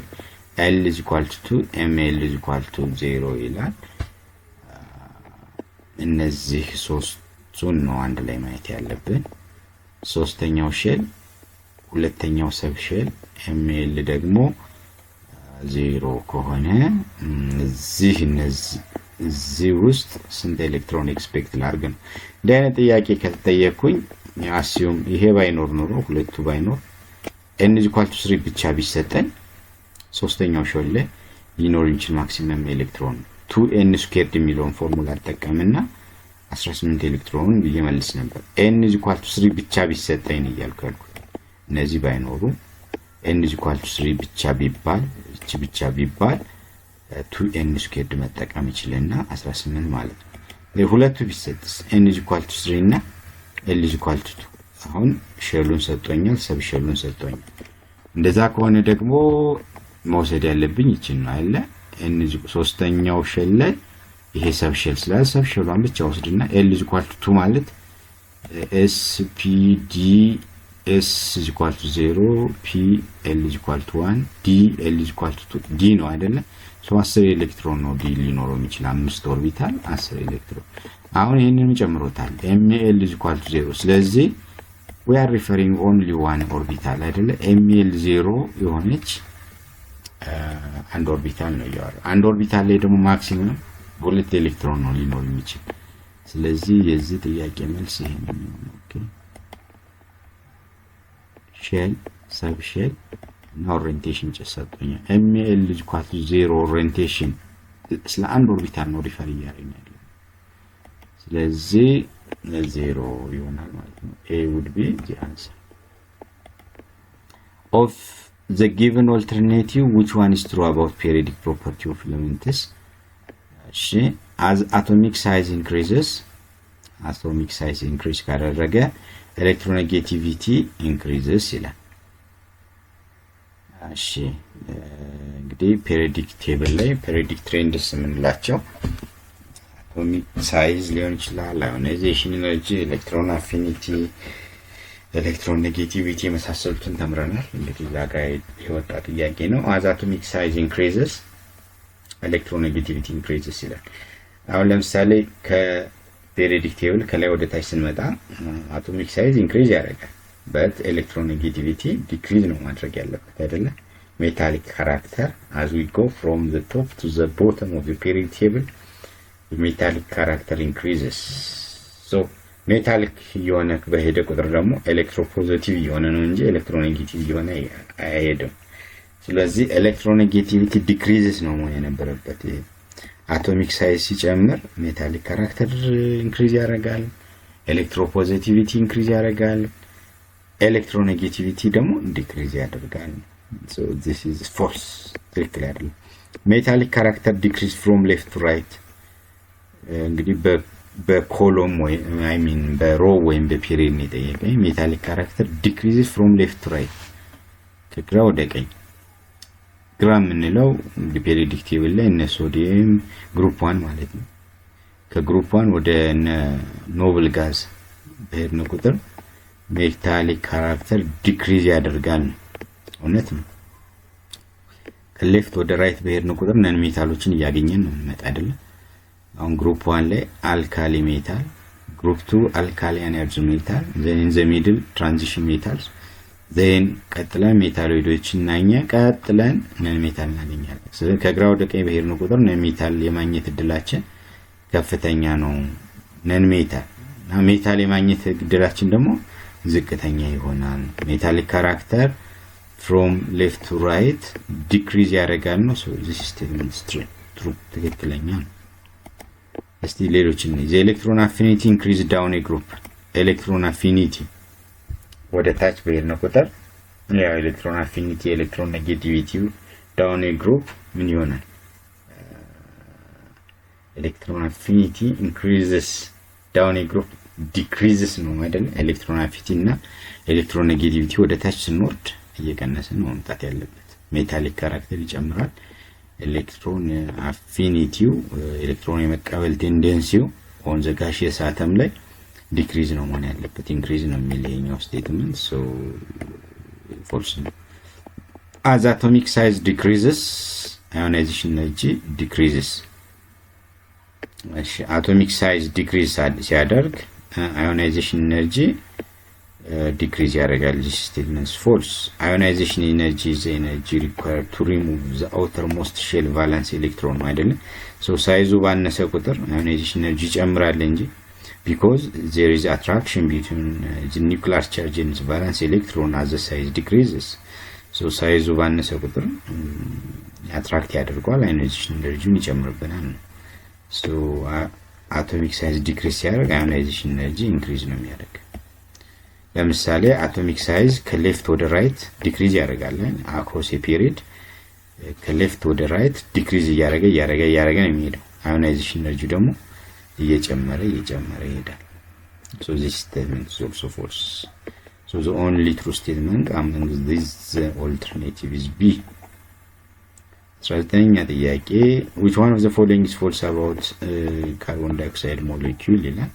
l is equal to 2, ml is equal to 0 ይላል። እነዚህ ሶስቱን ነው አንድ ላይ ማየት ያለብን። ሶስተኛው shell፣ ሁለተኛው subshell፣ ml ደግሞ ዜሮ ከሆነ እዚህ እነዚህ እዚህ ውስጥ ስንት electron expect ላድርግ ነው። እንዲህ አይነት ጥያቄ ከተጠየቅኩኝ assume ይሄ ባይኖር ኖሮ፣ ሁለቱ ባይኖር n is equal to three ብቻ ቢሰጠን ሶስተኛው shell ላይ ሊኖር የሚችል maximum electron two n squared የሚለውን ፎርሙላ እጠቀምና 18 ኤሌክትሮን ብዬ መልስ ነበር። n is equal to three ብቻ ቢሰጠኝ እያልኩ ያልኩት እነዚህ ባይኖሩ n is equal to three ብቻ ቢባል፣ እቺ ብቻ ቢባል two n squared መጠቀም ይችልና 18 ማለት ነው። ሁለቱ ቢሰጥስ? N is equal to three እና l is equal to two። አሁን shell ኡን ሰጥቶኛል፣ subshell ኡን ሰጥቶኛል። እንደዛ ከሆነ ደግሞ መውሰድ ያለብኝ ይችን ነው አይደለ? n ሶስተኛው shell ላይ ይሄ subshell ስላለ subshell ኧን ብቻ ወስድና l is equal to two ማለት s p d s is equal to zero, p l is equal to one, d l is equal to two d ነው አይደለ? So 10 ኤሌክትሮን ነው d ሊኖረው የሚችል፣ አምስት orbital 10 ኤሌክትሮን። አሁን ይህንን ጨምሮታል፣ ml is equal to zero። ስለዚህ we are referring only one orbital አይደለ? ml zero የሆነች አንድ orbital ነው እያወራ። አንድ orbital ላይ ደግሞ maximum ሁለት ኤሌክትሮን ነው ሊኖር የሚችል። ስለዚህ የዚህ ጥያቄ መልስ ይሄ ነው የሚሆነው። Okay, shell, subshell እና orientation ሰጥቶኛል። ml is equal to zero orientation ስለ አንድ orbital ነው refer እያደረግን ያለው። ስለዚህ ዜሮ ይሆናል ማለት ነው። A would be the answer. Of the given alternative, which one is true about periodic property of elements? እሺ፣ as atomic size increases፣ atomic size increase ካደረገ electronegativity increases ይላል። እሺ፣ እንግዲህ periodic table ላይ periodic trends የምንላቸው atomic size ሊሆን ይችላል፣ ionization energy፣ electron affinity፣ electronegativity የመሳሰሉትን ተምረናል። እንግዲህ እዛ ጋ የወጣ ጥያቄ ነው። As atomic size increases, electronegativity increases ይላል። አሁን ለምሳሌ ከ periodic table ከላይ ወደ ታች ስንመጣ atomic size increase ያደርጋል፣ but electronegativity decrease ነው ማድረግ ያለበት አይደለ? Metallic character, as we go from the top to the bottom of the periodic table, metallic character increases. So metallic እየሆነ በሄደ ቁጥር ደግሞ electropositive እየሆነ ነው እንጂ electronegative እየሆነ አይሄድም። ስለዚህ electronegativity decreases ነው መሆን የነበረበት። Atomic size ሲጨምር metallic character increase ያደርጋል፣ electropositivity increase ያደርጋል፣ electronegativity ደግሞ decrease ያደርጋል። So this is false፣ ትክክል አይደለም። Metallic character decrease from left to right። እንግዲህ በ column ወይ I mean በ row ወይም በ period ነው የጠየቀኝ። Metallic character decrease from left to right፣ ከግራ ወደ ቀኝ። ግራ የምንለው እንግዲህ periodic table ላይ እነ sodium group one ማለት ነው። ከ group one ወደ እነ noble gas በሄድን ቁጥር metallic character decrease ያደርጋል ነው። እውነት ነው። ከ left ወደ right በሄድን ቁጥር non metal ኦችን እያገኘን ነው የምንመጣ አይደለም። አሁን group one ላይ alkali metal፣ group two alkaline earth metal፣ then in the middle transition metals፣ then ቀጥለን metalloid ኦች እናኛ ቀጥለን non metal እናገኛለን። ስለዚህ ከግራ ወደ ቀኝ በሄድን ቁጥር non metal የማግኘት እድላችን ከፍተኛ ነው። Non metal እና metal የማግኘት እድላችን ደግሞ ዝቅተኛ ይሆናል። Metallic character from left to right decrease ያደርጋል ነው። So this statement true፣ ትክክለኛ ነው። እስቲ ሌሎችን። The electron affinity increase down group። Electron affinity ወደ ታች በሄድን ቁጥር ያው electron affinity, electronegativity ው down group ምን ይሆናል? Electron affinity increases down group decreases ነው አይደለ? Electron affinity እና electronegativity ወደ ታች ስንወርድ እየቀነሰ ነው መምጣት ያለበት። Metallic character ይጨምራል። Electron affinity ው፣ ኤሌክትሮን የመቀበል tendency ው on the gaseous atom ላይ decrease ነው መሆን ያለበት። Increase ነው የሚል ይሄኛው statement, so false ነው። As atomic size decreases, ionization energy decreases። እሺ፣ atomic size decrease ሲያደርግ ionization energy decrease ያደርጋል። ዚስ ስቴትመንት ፎልስ። አዮናይዜሽን ኤነርጂ ዘ ኤነርጂ ሪኳየርድ ቱ ሪሙቭ ዘ አውተር ሞስት ሼል ቫላንስ ኤሌክትሮን ነው አይደለም። So size ኡ ባነሰ ቁጥር ionization energy ይጨምራል እንጂ because there is attraction between the nuclear charge and valence electron as the size decreases. Size ኡ ባነሰ ቁጥር attract ያደርገዋል፣ ionization energy ውን ይጨምርብናል ነው። Atomic size decrease ሲያደርግ ionization energy increase ነው የሚያደርግ። ለምሳሌ atomic size ከ left ወደ right decrease ያደርጋል። Across period ከ left ወደ right decrease እያደረገ እያደረገ እያደረገ ነው የሚሄደው። Ionization energy ደግሞ እየጨመረ እየጨመረ ይሄዳል። So this statement is also false. So the only true statement among this alternative is B. 19ኛ ጥያቄ፣ which one of the following is false about carbon dioxide molecule ይላል።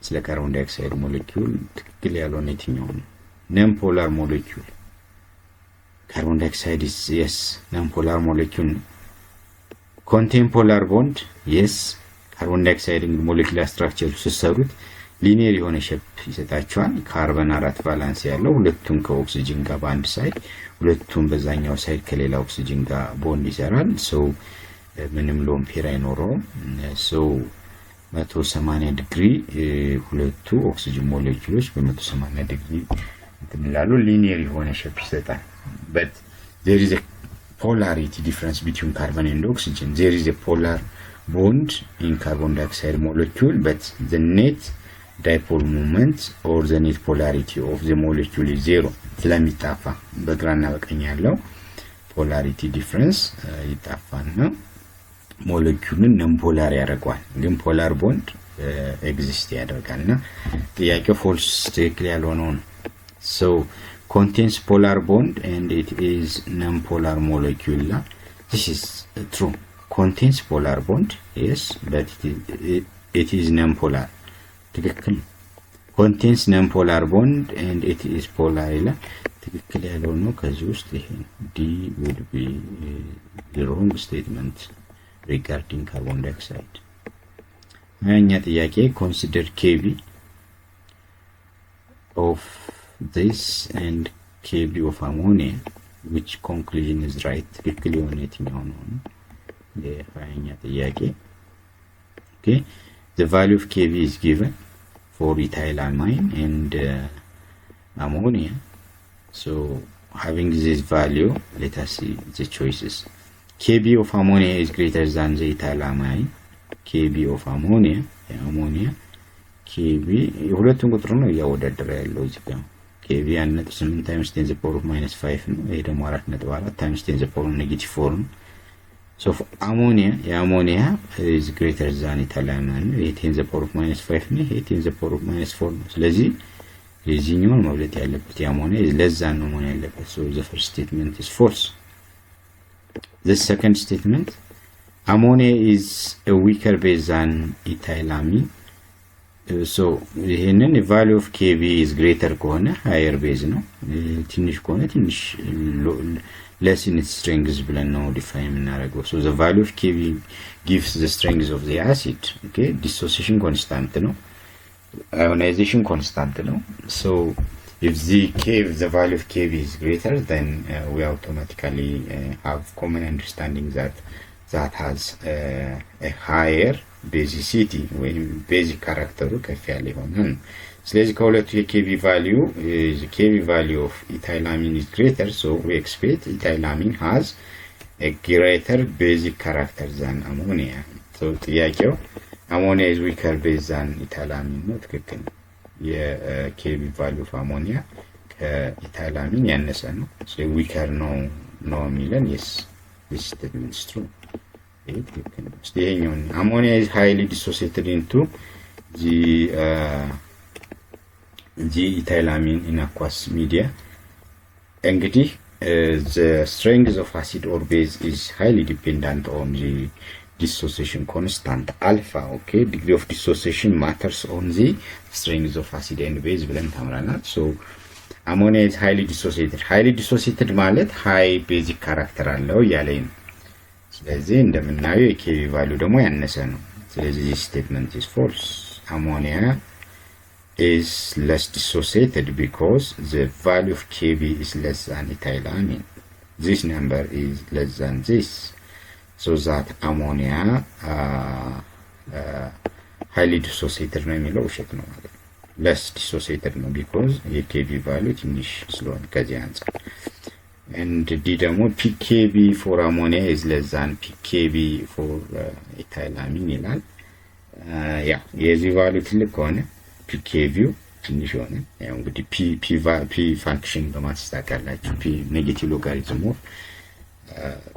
ስለ carbon dioxide molecule ትክክል ያልሆነ የትኛው ነው? Non polar molecule። Carbon dioxide is, yes, non polar molecule ነው። Contain polar bond, yes። Carbon dioxide እንግዲህ molecular structure ስትሰሩት linear የሆነ shape ይሰጣቸዋል። ካርበን አራት valence ያለው፣ ሁለቱም ከኦክሲጅን ጋር በአንድ side፣ ሁለቱም በዛኛው side ከሌላ ኦክሲጅን ጋር ቦንድ ይሰራል። So ምንም lone pair አይኖረውም። So 180 ዲግሪ ሁለቱ ኦክሲጅን ሞለኪውሎች በ180 ዲግሪ እንትን ይላሉ። Linear የሆነ shape ይሰጣል። But there is polarity difference between carbon and oxygen. There is polar bond in carbon dioxide molecule, but the net dipole moment or the net polarity of the molecule is zero። ስለሚጣፋ በግራና በቀኝ ያለው polarity difference ይጣፋና molecule ን non polar ያደርገዋል። ግን polar bond exist ያደርጋል እና ጥያቄው false፣ ትክክል ያልሆነው ነው። So contains polar bond and it is non polar molecule. This is true. Contains polar bond, yes, but it is non polar፣ ትክክል። Contains non polar bond and it is polar ይላል። ትክክል ያልሆነው ከዚህ ውስጥ ይሄ D would be the wrong statement regarding carbon dioxide። 20ኛ ጥያቄ፣ consider Kb of this and Kb of ammonia, which conclusion is right? ትክክል የሆነ የትኛው ነው? የ20ኛ ጥያቄ። Okay, the value of Kb is given for ethylamine and ammonia. So having this value, let us see the choices. Kb of ammonia is greater than the ethylamine. Kb of ammonia፣ የ ammonia Kb፣ የሁለቱን ቁጥር ነው እያወዳደረ ያለው እዚህ ጋር። Kb 1.8 times 10 the power of minus 5 ነው። ይሄ ደግሞ 4.4 times 10 the power of negative 4 ነው። So ammonia፣ የ ammonia is greater than ethylamine ነው። ይሄ 10 the power of minus 5 ነው። ይሄ 10 the power of minus 4 ነው። ስለዚህ የዚህኛውን መብለጥ ያለበት የ ammonia less than ነው መሆን ያለበት። So the first statement is false. The second statement, ammonia is a weaker base than ethylamine. So ይሄንን value of Kb is greater ከሆነ higher base ነው፣ ትንሽ ከሆነ ትንሽ less in strength ብለን ነው define የምናደርገው። So the value of Kb gives the strength of the acid. Okay, dissociation constant ነው፣ ionization constant ነው። So if the value of Kb is greater, then we automatically have common understanding that that has a higher basicity ወይም basic character ኡ ከፍ ያለ ይሆናል። ስለዚህ ከሁለቱ የ Kb value፣ Kb value of ethylamine is greater, so we expect ethylamine has a greater basic character than ammonia. So ጥያቄው ammonia is weaker base than ethylamine ነው። ትክክል ነው። የ Kb value of ammonia ከ ethylamine ያነሰ ነው። Weaker ነው ነው የሚለን። Yes, this statement is true። ይሄ ትክክል ነው። እስቲ ይሄኛውን፣ ammonia is highly dissociated into the ethylamine in aqueous media። እንግዲህ the strength of acid or base is highly dependent on the dissociation constant alpha. Okay, degree of dissociation matters on the strength of acid and base ብለን ተምረናል። So ammonia is highly dissociated። Highly dissociated ማለት high basic character አለው እያለኝ ነው። ስለዚህ እንደምናየው የ Kb value ደግሞ ያነሰ ነው። ስለዚህ statement is false. Ammonia is less dissociated because the value of Kb is less than ethylamine. This number is less than this, so that ammonia highly dissociated ነው የሚለው ውሸት ነው ማለት ነው። Less dissociated ነው because የ Kb value ትንሽ ስለሆነ ከዚህ አንጻር። And D ደግሞ pKb for ammonia is less than pKb for ethylamine ይላል። Yeah, የዚህ value ትልቅ ከሆነ pKb ው ትንሽ የሆነ፣ ያው እንግዲህ P function በ maths ታውቃላችሁ። P negative logarithm of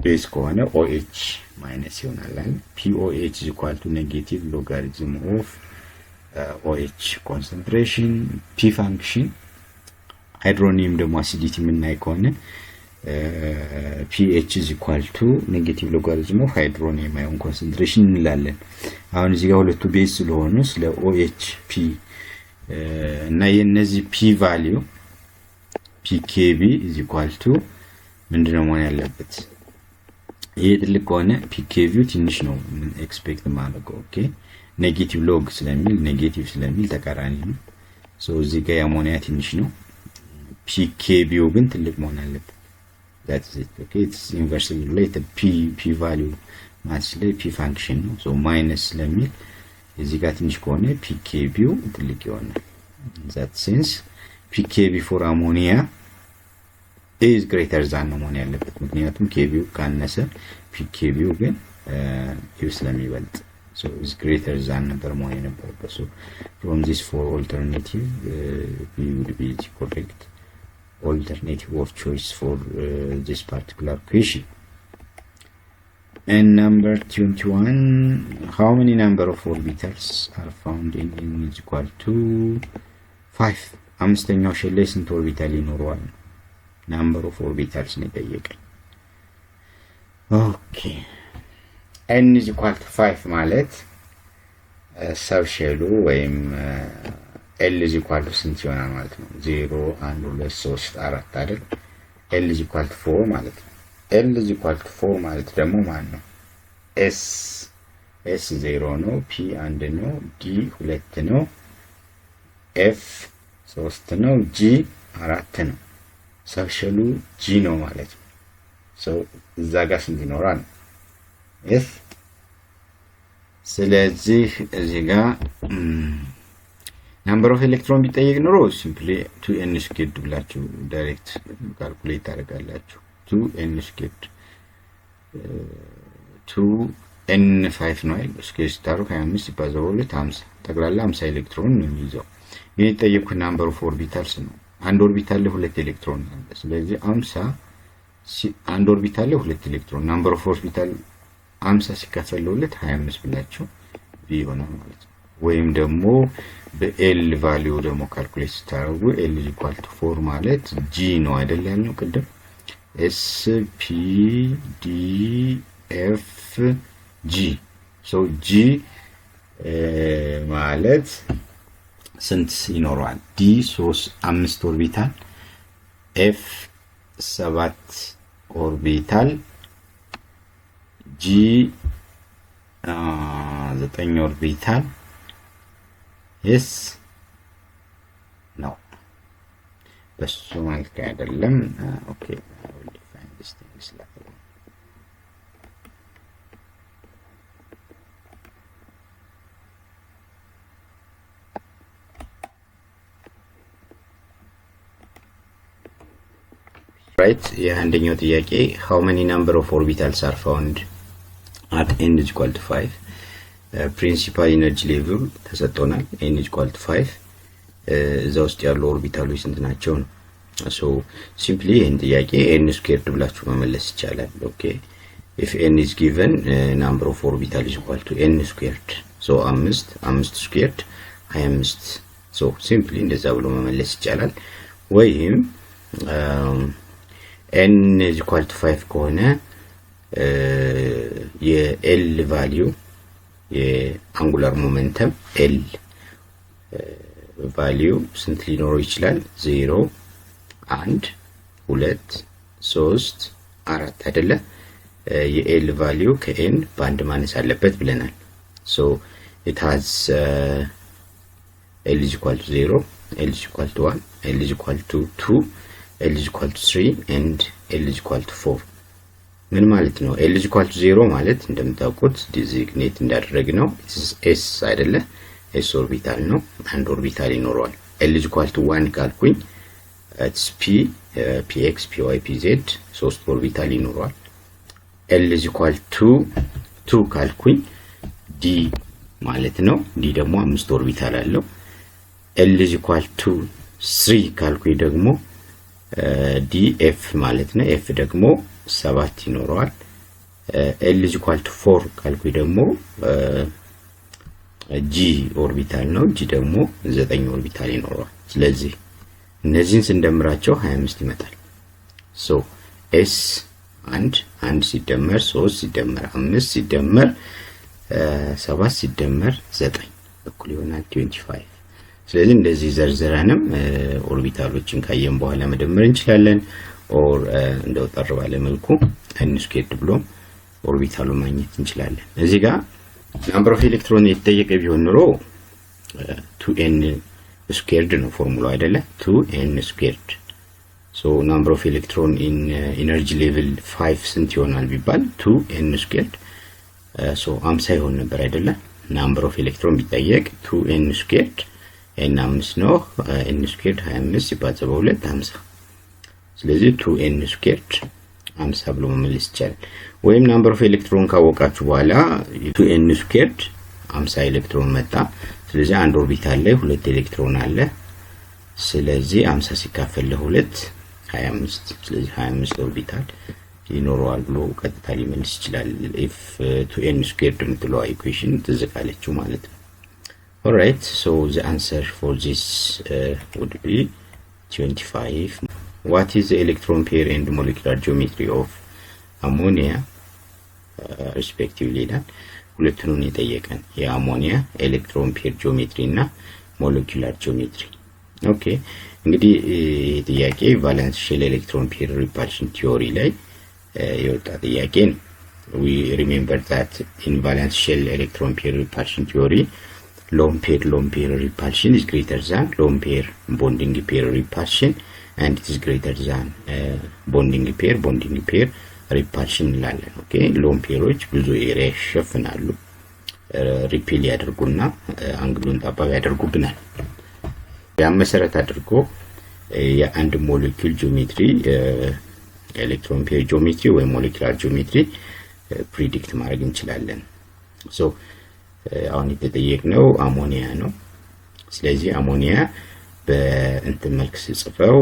base ከሆነ OH minus ይሆናል አይደል? pOH equal to negative logarithm of OH concentration። P function hydronium ደግሞ acidity የምናይ ከሆነ pH is equal to negative logarithm of hydronium ion concentration እንላለን። አሁን እዚህ ጋር ሁለቱ base ስለሆኑ ስለ OH P እና የእነዚህ P value pKb is equal to ምንድነው መሆን ያለበት? ይሄ ትልቅ ከሆነ pKb ው ትንሽ ነው expect ማድረገው። Okay, negative log ስለሚል፣ negative ስለሚል ተቃራኒ ነው። So እዚህ ጋር የአሞኒያ ትንሽ ነው፣ pKb ው ግን ትልቅ መሆን አለበት። That's it. Okay, it's inversely related. P value maths ላይ P function ነው። So minus ስለሚል እዚህ ጋር ትንሽ ከሆነ pKb ው ትልቅ ይሆናል። That sense pKb for ammonia is greater than ነው መሆን ያለበት፣ ምክንያቱም Kb ው ካነሰ pKb ው ግን ይው ስለሚበልጥ፣ so is greater than ነበር መሆን የነበረበት። So from this four alternative, B would be the correct alternative of choice for this particular question. And number 21, how many number of orbitals are found in n is equal to 5? አምስተኛው shell ላይ ስንት orbital ይኖረዋል? Number of orbitals ነው የጠየቀኝ። Okay, n is equal to 5 ማለት subshell ኡ ወይም l is equal to ስንት ይሆናል ማለት ነው? ዜሮ፣ አንድ፣ ሁለት፣ ሶስት፣ አራት አይደል? L is equal to 4 ማለት ነው። L is equal to 4 ማለት ደግሞ ማን ነው? S 0 ነው፣ P አንድ ነው፣ D ሁለት ነው፣ F ሶስት ነው፣ G አራት ነው። Subshell ኡ G ነው ማለት ነው። So እዛ ጋር ስንት ይኖራል? F። ስለዚህ እዚህ ጋር number of electron ቢጠየቅ ኖሮ simply two n squared ብላችሁ direct calculate ታደርጋላችሁ። Two n squared, two n 5 ነው አይደል? Square ስታሩ 25 ሲባዛ በሁለት 50፣ ጠቅላላ 50 ኤሌክትሮን ነው የሚይዘው። ግን የጠየቅኩት number of orbitals ነው። አንድ orbital ላይ ሁለት ኤሌክትሮን አለ። ስለዚህ 50፣ አንድ orbital ላይ ሁለት ኤሌክትሮን፣ number of orbital 50 ሲካፈል ለሁለት 25 ብላችሁ B ይሆናል ማለት ነው። ወይም ደግሞ በ l value ደግሞ calculate ስታደርጉ l equal to 4 ማለት G ነው አይደል ያልነው ቅድም? S P D F G። So G ማለት ስንት ይኖረዋል? D ሶስት አምስት orbital፣ F ሰባት orbital፣ G ዘጠኝ orbital። Yes ነው፣ በሱ መልክ አይደለም። Okay, I will define this things later on. Right, የአንደኛው ጥያቄ how many number of orbitals are found at n is equal to 5? Principal energy level ተሰጥቶናል። N is equal to 5 እዛ ውስጥ ያሉ orbital ኦች ስንት ናቸው ነው። So simply ይህን ጥያቄ n squared ብላችሁ መመለስ ይቻላል። Okay, if n is given, number of orbital is equal to n squared, so አምስት፣ አምስት squared 25። So simply እንደዛ ብሎ መመለስ ይቻላል። ወይም n is equal to 5 ከሆነ የ l value፣ የ angular momentum l value ስንት ሊኖረው ይችላል? ዜሮ፣ አንድ፣ ሁለት፣ ሶስት፣ አራት አይደለ? የ l value ከ n በአንድ ማነስ አለበት ብለናል። So it has l is equal to 0, l is equal to 1, l is equal to 2, l is equal to 3 and l is equal to 4። ምን ማለት ነው? L is equal to 0 ማለት እንደምታውቁት designate እንዳደረግነው s አይደለ? S orbital ነው። አንድ orbital ይኖረዋል። L is equal to 1 ካልኩኝ It's p, px, py, pz ሶስት orbital ይኖረዋል። l is equal to two ካልኩኝ d ማለት ነው። d ደግሞ አምስት orbital አለው። l is equal to three ካልኩኝ ደግሞ d f ማለት ነው። f ደግሞ ሰባት ይኖረዋል። l is equal to four ካልኩኝ ደግሞ g orbital ነው። g ደግሞ ዘጠኝ orbital ይኖረዋል። ስለዚህ እነዚህን ስንደምራቸው 25 ይመጣል። So s አንድ አንድ ሲደመር ሶስት ሲደመር አምስት ሲደመር ሰባት ሲደመር ዘጠኝ እኩል ይሆናል 25። ስለዚህ እንደዚህ ዘርዝረንም orbital ኦችን ካየን በኋላ መደመር እንችላለን። Or እንደው ጠር ባለ መልኩ n squared ብሎ orbital ኡ ማግኘት እንችላለን። እዚህ ጋር number of electron የተጠየቀ ቢሆን ኑሮ two n squared ነው ፎርሙላው አይደለ? Two n squared. So number of electron in energy level 5 ስንት ይሆናል ቢባል two n squared, so 50 ይሆን ነበር አይደለ? Number of electron ቢጠየቅ two n squared፣ n አምስት ነው፣ n squared 25 ሲባዛ በሁለት 50። ስለዚህ two n squared 50 ብሎ መመለስ ይቻላል። ወይም number of electron ካወቃችሁ በኋላ two n squared 50 ኤሌክትሮን መጣ። ስለዚህ አንድ orbital ላይ ሁለት ኤሌክትሮን አለ። ስለዚህ 50 ሲካፈል ለሁለት 25። ስለዚህ 25 orbital ይኖረዋል ብሎ ቀጥታ ሊመልስ ይችላል። If two n squared የምትለዋ equation ትዝ ካለችው ማለት ነው። Alright, so the answer for this would be 25. What is the electron pair and molecular geometry of ammonia respectively ይላል። ሁለቱንም የጠየቀን የ ammonia electron pair geometry እና molecular geometry። Okay, እንግዲህ ይህ ጥያቄ valence shell electron pair repulsion theory ላይ የወጣ ጥያቄ ነው። We remember that in valence shell electron pair repulsion theory, lone pair lone pair repulsion is greater than lone pair bonding pair repulsion and it is greater than bonding pair bonding pair repulsion እንላለን። Okay, lone pair ኦች ብዙ area ይሸፍናሉ፣ repel ያደርጉና angle ኡን ጠባብ ያደርጉብናል። ያን መሰረት አድርጎ የአንድ molecule geometry, electron pair geometry ወይም molecular geometry predict ማድረግ እንችላለን። So አሁን የተጠየቅነው አሞኒያ ነው። ስለዚህ አሞኒያ በእንትን መልክ ስጽፈው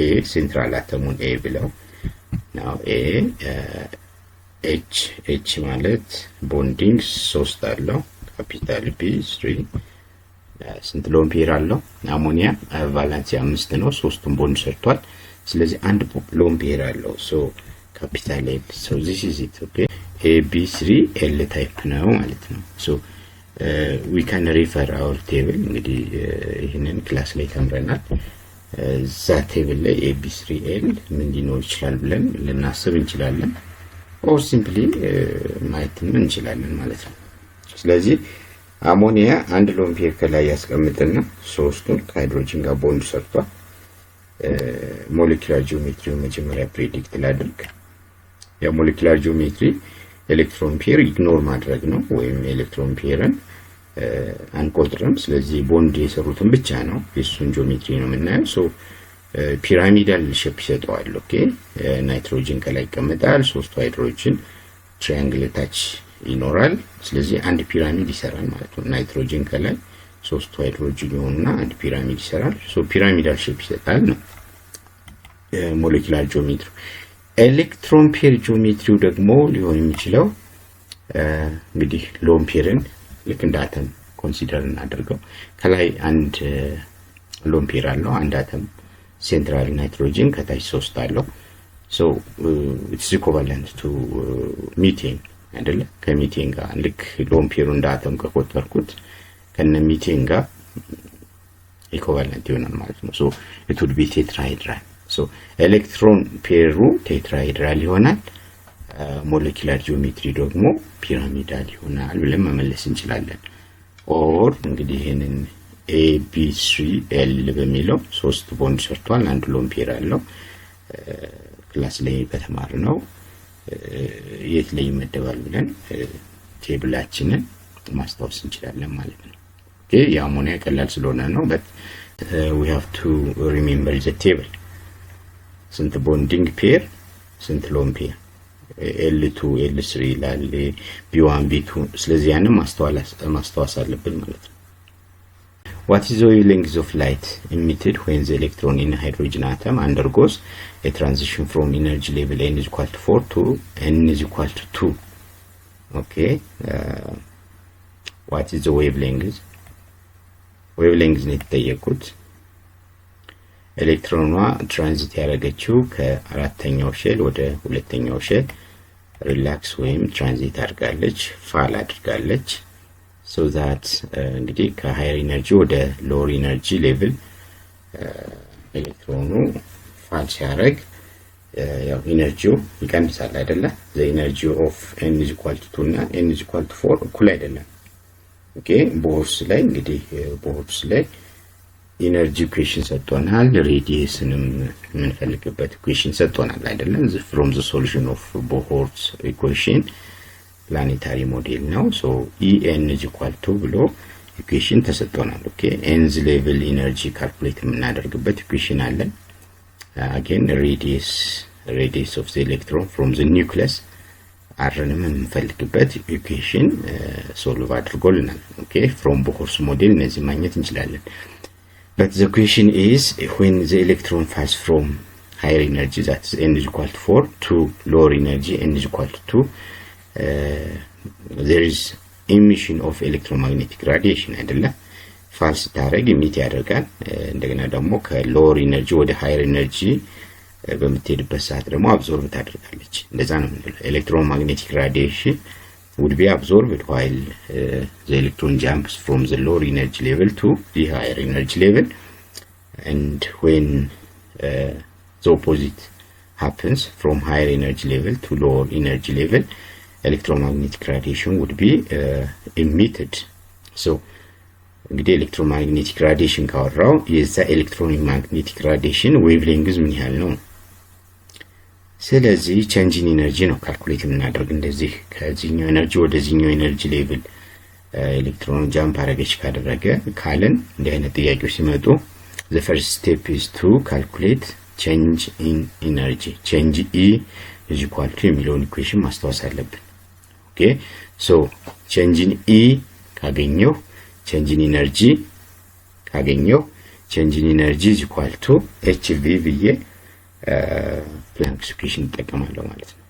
A central atom ኡን A ብለው now A H H ማለት bonding ሶስት አለው፣ capital B three። ስንት lone pair አለው? አሞኒያ valency አምስት ነው። ሶስቱን ቦንድ ሰርቷል። ስለዚህ አንድ lone pair አለው። So capital L. So this is it. Okay, A B three L type ነው ማለት ነው። So we can refer our table። እንግዲህ ይህንን class ላይ ተምረናል። እዛ table ላይ A B three L ምን ሊኖር ይችላል ብለን ልናስብ እንችላለን። Or simply ማየትም እንችላለን ማለት ነው። ስለዚህ አሞኒያ አንድ lone pair ከላይ ያስቀምጥና ሶስቱን ከሃይድሮጅን ጋር ቦንድ ሰርቷል። Molecular geometry ውን መጀመሪያ predict ላድርግ። የ molecular geometry electron pair ignore ማድረግ ነው፣ ወይም electron pair ን አንቆጥርም። ስለዚህ ቦንድ የሰሩትን ብቻ ነው፣ የእሱን ጂኦሜትሪ ነው የምናየው። So pyramidal shape ይሰጠዋል። Okay, nitrogen ከላይ ይቀመጣል፣ ሶስቱ hydrogen triangle ታች ይኖራል። ስለዚህ አንድ pyramid ይሰራል ማለት ነው። ናይትሮጅን ከላይ ሶስቱ ሃይድሮጅን ይሆኑና አንድ pyramid ይሰራል። So pyramidal shape ይሰጣል ነው molecular geometry። Electron pair geometry ው ደግሞ ሊሆን የሚችለው እንግዲህ lone pair ን ልክ እንደ atom consider እናደርገው። ከላይ አንድ lone pair አለው፣ አንድ atom central nitrogen ከታች ሶስት አለው። So it's equivalent to methane አይደለ? ከሚቴን ጋር ልክ lone pair ኡ እንደ አተም ከቆጠርኩት ከነ ሚቴን ጋር equivalent ይሆናል ማለት ነው። So it would be tetrahedral. So electron pair ኡ tetrahedral ይሆናል። Molecular geometry ደግሞ pyramidal ይሆናል ብለን መመለስ እንችላለን። Or እንግዲህ ይህንን A B three L በሚለው ሶስት ቦንድ ሰርቷል። አንድ lone pair አለው። Class ላይ በተማርነው የት ላይ ይመደባል ብለን table ኣችንን ማስታወስ እንችላለን ማለት ነው። የአሞኒያ ቀላል ስለሆነ ነው። But We have to remember the table. ስንት bonding pair፣ ስንት lone pair፣ L 2 L 3 ይላል፣ B 1 B 2። ስለዚህ ያንን ማስታወስ አለብን ማለት ነው። What is the wavelength of light emitted when the electron in hydrogen atom undergoes a transition from energy level n is equal to 4 to n is equal to 2? Okay, what is the wavelength? Wavelength ነው የተጠየቁት። ኤሌክትሮኗ ትራንዚት ያደረገችው ከአራተኛው shell ወደ ሁለተኛው shell relax ወይም ትራንዚት አድርጋለች፣ fall አድርጋለች። So that እንግዲህ ከ higher energy ወደ lower energy level ኤሌክትሮኑ fall ሲያደርግ ያው energy ው ይቀንሳል አይደለ? The energy of n is equal to two እና n is equal to four እኩል አይደለም። Okay, Bohr's ላይ እንግዲህ Bohr's ላይ energy equation ሰጥቶናል። Radius ንም የምንፈልግበት equation ሰጥቶናል አይደለም? From the solution of Bohr's equation planetary model ነው። So En is equal to ብሎ equation ተሰጥቶናል። Okay, nth level energy calculate የምናደርግበት equation አለን። Again, radius of the electron from the nucleus r ንም የምንፈልግበት equation solve አድርጎልናል። Okay, from Bohr's model እነዚህ ማግኘት እንችላለን። But the question is, when the electron falls from higher energy, that is n is equal to 4, to lower energy n is equal to 2, there is emission of electromagnetic radiation አይደለ? Fall ስታደርግ emit ያደርጋል። እንደገና ደግሞ ከ lower energy ወደ higher energy በምትሄድበት ሰዓት ደግሞ absorb ታደርጋለች። እንደዛ ነው የምንለው። Electromagnetic radiation would be absorbed while the electron jumps from the lower energy level to the higher energy level, and when the opposite happens, from higher energy level to lower energy level, electromagnetic radiation would be emitted. So እንግዲህ electromagnetic radiation ካወራው የዛ electromagnetic radiation wavelength ምን ያህል ነው? ስለዚህ change in energy ነው calculate የምናደርግ። እንደዚህ ከዚህኛው energy ወደዚህኛው energy level ኤሌክትሮን jump አረገች ካደረገ ካልን እንዲህ አይነት ጥያቄዎች ሲመጡ the first step is to calculate change in energy. Change E is equal to የሚለውን equation ማስታወስ አለብን። Okay, so change in E ካገኘው፣ change in energy ካገኘው፣ change in energy is equal to h v ብዬ Planck's equation እጠቀማለሁ ማለት ነው።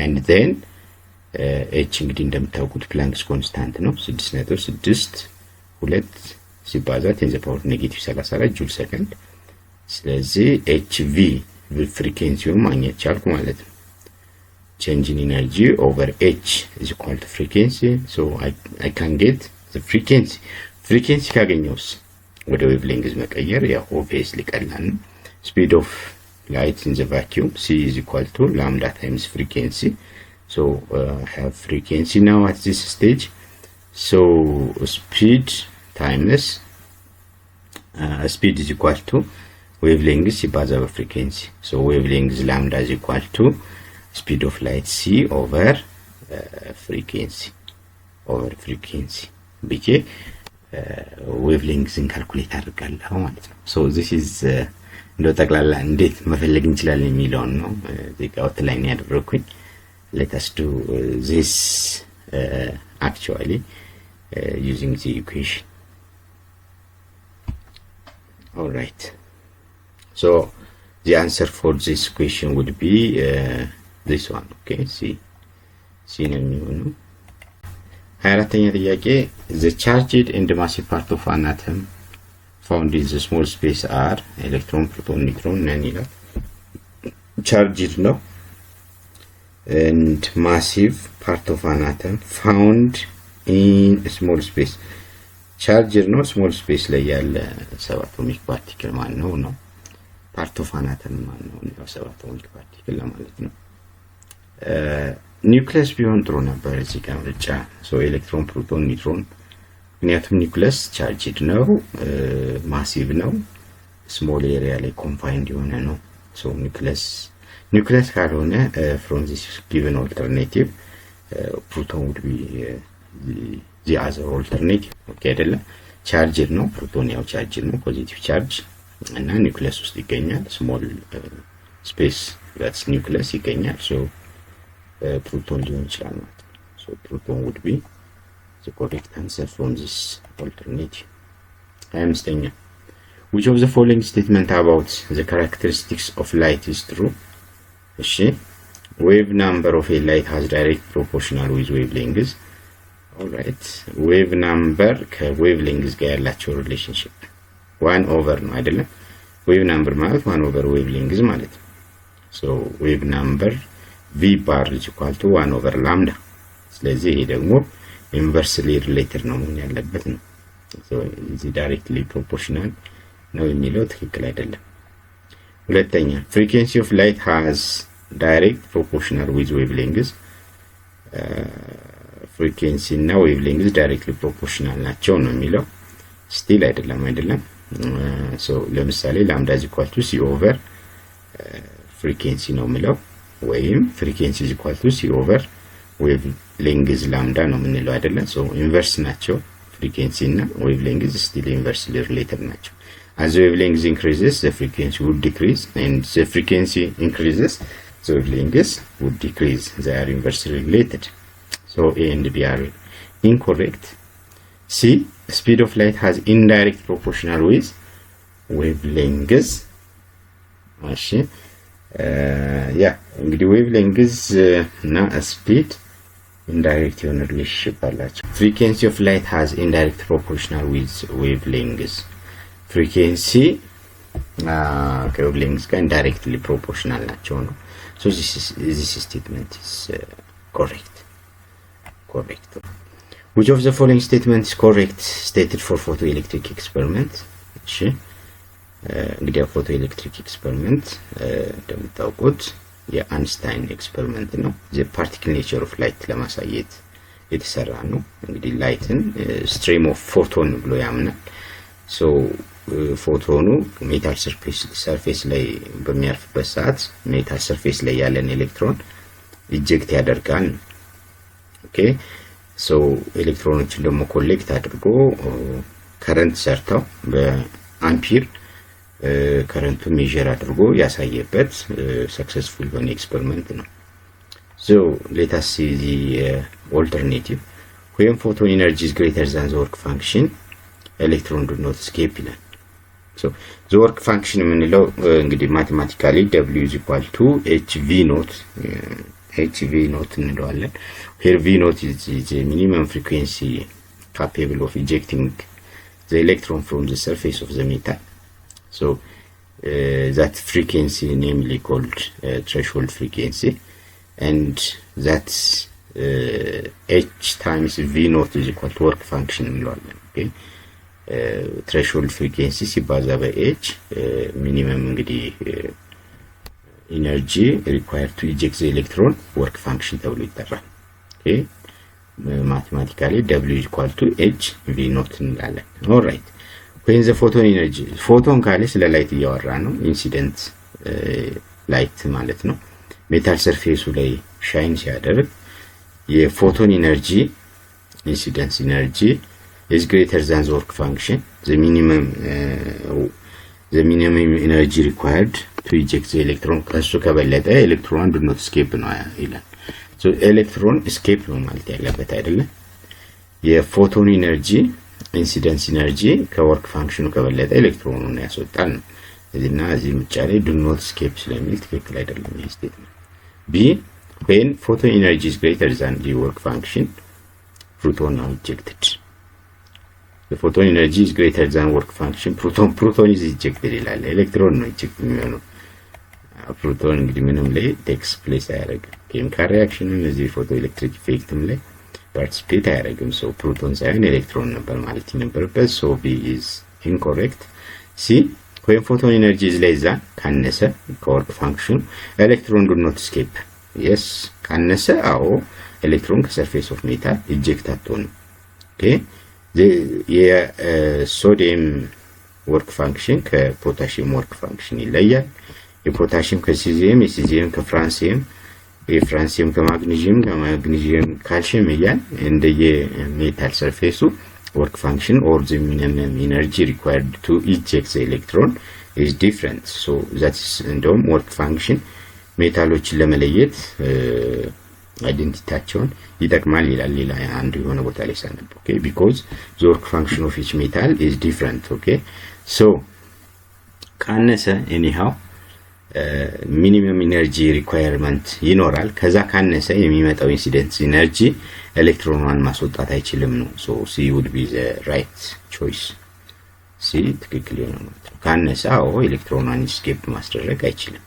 And then h እንግዲህ እንደምታውቁት Planck's constant ነው፣ 6.62 ሲባዛ 10 the power negative 34 joule second። ስለዚህ h v frequency ውን ማግኘት ቻልኩ ማለት ነው። Change in energy over h is equal to frequency, so I can get the frequency. Frequency ካገኘውስ ወደ wavelength መቀየር ያው obviously ቀላል ነው። Speed of light in the vacuum, c is equal to lambda times frequency. So I have frequency now at this stage, so speed times speed is equal to wavelength ሲባዛ በ frequency. So wavelength lambda is equal to speed of light c over frequency ብዬ wavelength ን calculate አድርጋለሁ ማለት ነው። So this is እንደው ጠቅላላ እንዴት መፈለግ እንችላለን የሚለውን ነው እዚህ ጋ outline ያደረግኩኝ። Let us do this actually using the equation. All right, so the answer for this question would be this one. Okay, C ነው የሚሆነው። 24ኛ ጥያቄ: the charged and massive part of an atom found in the small space are electron, proton, neutron, none ይላል። Charged ነው and massive part of an atom found in a small space. Charged ነው፣ small space ላይ ያለ subatomic particle ማን ነው ነው። Part of an atom ማን ነው? ያው subatomic particle ለማለት ነው። ኒውክለስ ቢሆን ጥሩ ነበር እዚህ ጋር ምርጫ። So electron፣ proton፣ neutron። ምክንያቱም nucleus charged ነው፣ massive ነው፣ small area ላይ confined የሆነ ነው። So nucleus ካልሆነ from this given alternative, proton would be the other alternative. Okay አይደለ? Charged ነው። ፕሮቶን ያው charged ነው፣ positive charge እና ኒውክለስ ውስጥ ይገኛል። Small space, that's nucleus ይገኛል። So proton ሊሆን ይችላል ማለት ነው። So proton would be the correct answer from this alternative። 25ኛ, which of the following statement about the characteristics of light is true? እሺ, wave number of a light has direct proportional with wavelength. Alright, wave number ከ wavelength ጋር ያላቸው relationship one over ነው አይደለም? Wave number ማለት one over wavelength ማለት ነው። So wave number v bar is equal to one over lambda። ስለዚህ ይሄ ደግሞ inversely related ነው መሆን ያለበት ነው። እዚህ directly proportional ነው የሚለው ትክክል አይደለም። ሁለተኛ, frequency of light has direct proportional with wavelength። Frequency እና wavelength directly proportional ናቸው ነው የሚለው፣ still አይደለም አይደለም። So ለምሳሌ lambda is equal to c over frequency ነው የምለው ወይም frequency is equal to c over wavelength lambda ነው የምንለው አይደለም። So inverse ናቸው። Frequency እና wavelength still inversely related ናቸው። As the wavelength increases, the frequency would decrease, and the frequency increases, the wavelength would decrease. They are inversely related. So A and B are incorrect. C, speed of light has indirect proportional with wavelength. እሺ ያ እንግዲህ wavelength እና speed indirect የሆነ relationship አላቸው። Frequency of light has indirect proportional with wavelength። Frequency ከ wavelength ጋር indirectly proportional ናቸው ነው። So this statement is correct. Which of the following statement is correct stated for photoelectric experiment? እሺ እንግዲህ photoelectric experiment እንደምታውቁት የአንስታይን experiment ነው። The particle nature of light ለማሳየት የተሰራ ነው። እንግዲህ light ን stream of photon ብሎ ያምናል። So photon ኑ metal surface ላይ በሚያርፍበት ሰዓት metal surface ላይ ያለን electron eject ያደርጋል። Okay, so electron ኖችን ደግሞ collect አድርጎ current ሰርተው በ ampere current ቱ measure አድርጎ ያሳየበት successful የሆነ experiment ነው። So let us see the alternative. When photon energy is greater than the work function, electron do not escape ይላል። So the work function የምንለው እንግዲህ mathematically W is equal to h v naught, h v naught እንለዋለን። Where v naught is the minimum frequency capable of ejecting the electron from the surface of the metal. So that frequency namely called threshold frequency, and that's h times v naught is equal to work function እንለዋለን። Okay, threshold frequency ሲባዛ በ h minimum እንግዲህ energy required to eject the electron work function ተብሎ ይጠራል። Okay, mathematically W equal to h v naught እንላለን። Alright, when the photon energy, photon ካለ ስለ light እያወራ ነው። Incident light ማለት ነው። Metal surface ኡ ላይ shine ሲያደርግ የ photon energy, incidence energy, is greater than the work function, the minimum energy required to eject the electron ከሱ ከበለጠ electron do not escape ነው ይላል። So electron escape ነው ማለት ያለበት አይደለም። የ photon energy, incidence energy ከ work function ኑ ከበለጠ ኤሌክትሮኑን ያስወጣል ነው። እዚህና እዚህ ምርጫ ላይ do not escape ስለሚል ትክክል አይደለም ይህ statement። B, when photon energy is greater than the work function, proton are ejected. The photon energy is greater than work function, proton is ejected ይላል። ኤሌክትሮን ነው eject የሚሆነው። ፕሮቶን እንግዲህ ምንም ላይ takes place አያደርግም። Chemical reaction ም እዚህ photoelectric effect ም ላይ participate አያደርግም። So proton ሳይሆን ኤሌክትሮን ነበር ማለት የነበረበት። So B is incorrect። C, when photon energy is less than ካነሰ ከ work function ኑ electron do not escape. Yes, ካነሰ አዎ electron ከ surface of metal eject አትሆንም። Okay, የ sodium work function ከ potassium work function ይለያል። የፖታሽየም ከሲዚየም፣ የሲዚየም ከፍራንሲየም፣ የፍራንሲየም ከማግኒዥየም፣ ከማግኒዥየም ካልሽየም እያል እንደየ metal surface ኡ Work function or the minimum energy required to eject the electron is different. So that's እንደውም work function metal ኦችን ለመለየት identity ያቸውን ይጠቅማል ይላል። ሌላ አንዱ የሆነ ቦታ ላይ ሳነብ፣ okay, because the work function of each metal is different. Okay, so ካነሰ anyhow minimum energy requirement ይኖራል። ከዛ ካነሰ የሚመጣው incident energy ኤሌክትሮኗን ማስወጣት አይችልም ነው። So C would be the right choice። C ትክክል የሆነ ማለት ነው። ካነሰ አዎ ኤሌክትሮኗን escape ማስደረግ አይችልም።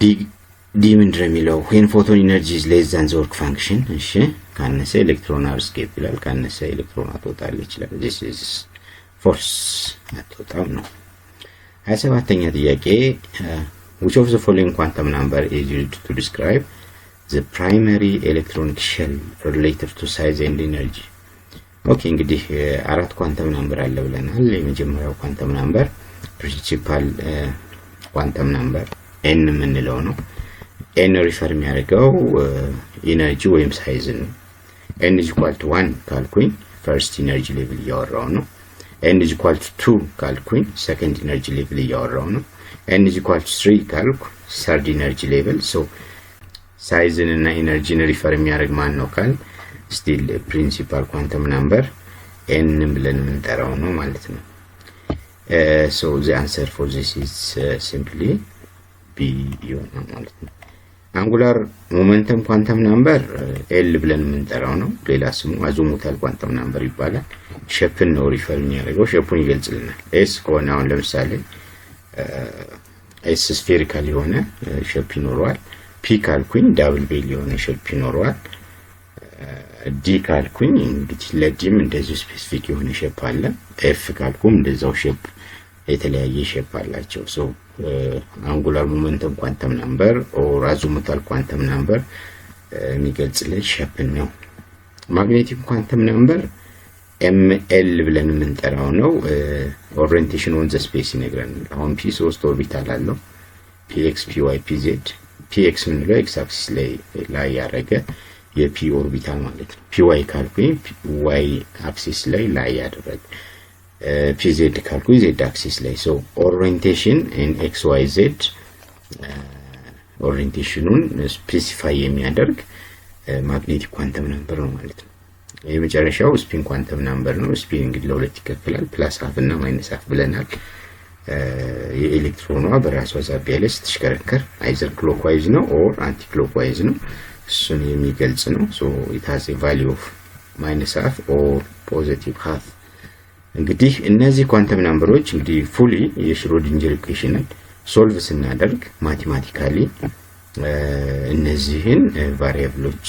D ምንድን ነው የሚለው? When photon energy is less than the work function። እሺ፣ ካነሰ electron are escape ይላል። ካነሰ ኤሌክትሮን ትወጣለች ይላል። This is false፣ አትወጣም ነው። 27ኛ ጥያቄ፣ which of the following quantum number is used to describe the primary electronic shell related to size and energy? Okay፣ እንግዲህ አራት quantum number አለ ብለናል። የመጀመሪያው quantum number principal quantum number n የምንለው ነው። n refer የሚያደርገው energy ወይም size ነው። n is equal to 1 ካልኩኝ first energy level እያወራው ነው። n is equal to 2 ካልኩኝ second energy level እያወራው ነው። n is equal to 3 ካልኩ third energy level። So size ን እና energy ን refer የሚያደርግ ማን ነው ካል still principal quantum number n ብለን የምንጠራው ነው ማለት ነው። So the answer for this is simply B ይሆናል ማለት ነው። Angular momentum quantum number l ብለን የምንጠራው ነው። ሌላ ስሙ azimuthal quantum number ይባላል። Shape ን ነው refer የሚያደርገው፣ shape ኡን ይገልጽልናል። s ከሆነ አሁን ለምሳሌ s spherical የሆነ shape ይኖረዋል። p ካልኩኝ dumbbell የሆነ shape ይኖረዋል። d ካልኩኝ እንግዲህ ለ d ም እንደዚሁ specific የሆነ shape አለ። f ካልኩም እንደዛው shape፣ የተለያየ shape አላቸው። So angular momentum quantum number or azimuthal quantum number የሚገልጽልን shape ን ነው። Magnetic quantum number ml ብለን የምንጠራው ነው። Orientation on the space ይነግረናል። አሁን p ሶስት orbital አለው፣ px፣ py፣ pz። px የምንለው x axis ላይ ያደረገ የ p orbital ማለት ነው። py ካልኩኝ y axis ላይ ያደረገ፣ pz ካልኩኝ z axis ላይ። So orientation in x, y, z orientation ኑን specify የሚያደርግ magnetic quantum number ነው ማለት ነው። የመጨረሻው spin quantum number ነው። Spin እንግዲህ ለሁለት ይከፈላል፣ plus half እና minus half ብለናል። የኤሌክትሮኗ በራሷ ዛቢያ ላይ ስትሽከረከር either clockwise ነው or anti clockwise ነው። እሱን የሚገልጽ ነው። So it has a value of minus half or positive half። እንግዲህ እነዚህ quantum number ኦች እንግዲህ fully የ Schrodinger equation ን solve ስናደርግ mathematically እነዚህን variable ኦች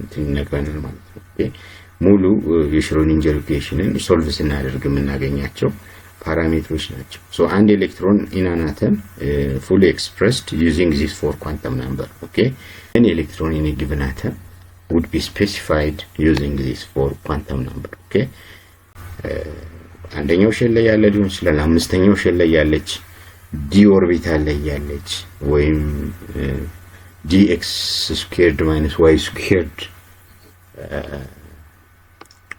እንትን ይነግረናል ማለት ነው። ሙሉ የ Schrodinger equation ን solve ስናደርግ የምናገኛቸው parameter ኦች ናቸው። So አንድ electron in an atom fully expressed using this four quantum number. Okay, any electron in a given atom would be specified using this four quantum number. Okay, አንደኛው shell ላይ ያለ ሊሆን ይችላል። አምስተኛው shell ላይ ያለች፣ d orbital ላይ ያለች ወይም d x squared minus y squared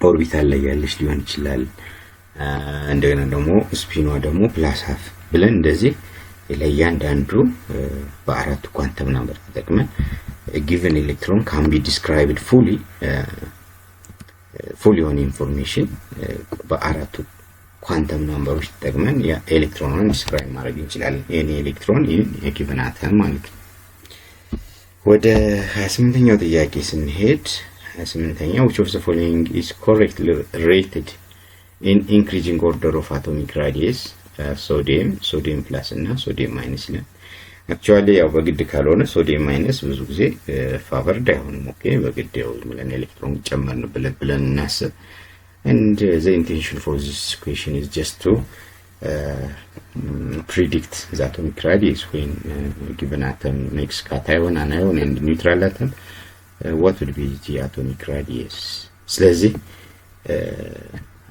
orbital ላይ ያለች ሊሆን ይችላል። እንደገና ደግሞ spin ኗ ደግሞ plus half ብለን እንደዚህ ለእያንዳንዱ በአራቱ quantum number ተጠቅመን given electron can be described fully፣ full የሆነ information በአራቱ quantum number ኦች ተጠቅመን ኤሌክትሮኗን describe ማድረግ እንችላለን። Any electron in given atom ማለት ነው። ወደ 28ኛው ጥያቄ ስንሄድ፣ 28ኛው፣ which of the following is correctly rated in increasing order of atomic radius? Sodium፣ sodium plus እና sodium minus ይላል። Actually ያው በግድ ካልሆነ sodium minus ብዙ ጊዜ favored አይሆንም። Okay፣ በግድ ያው ብለን ኤሌክትሮን ጨመርን ብለን እናስብ። And the intention for this question is just to predict the atomic radius when given atom makes cation, anion and neutral atom, what would be the atomic radius? ስለዚህ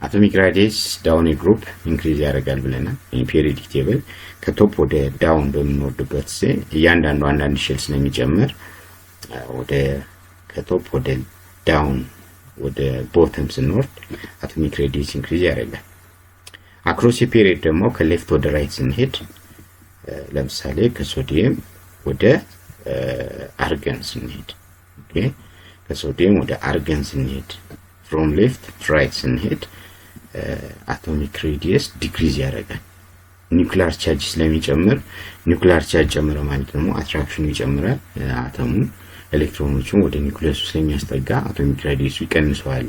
atomic radius down group increase ያደርጋል ብለናል። Periodic table ከ top ወደ down በምንወርድበት ጊዜ እያንዳንዱ አንዳንድ shell ስለሚጨምር ወደ ከ top ወደ down ወደ bottom ስንወርድ atomic radius increase ያደርጋል። Across period ደግሞ ከ left ወደ right ስንሄድ፣ ለምሳሌ ከሶዲየም ወደ አርገን ስንሄድ፣ ከሶዲየም ወደ አርገን ስንሄድ፣ from left right ስንሄድ atomic radius decrease ያደርጋል። Nuclear charge ስለሚጨምር፣ nuclear charge ጨመረ ማለት ደግሞ attraction ኑ ይጨምራል። አተሙ ኤሌክትሮኖቹን ወደ ኒውክሊየሱ ስለሚያስጠጋ atomic radius ኡ ይቀንሰዋል።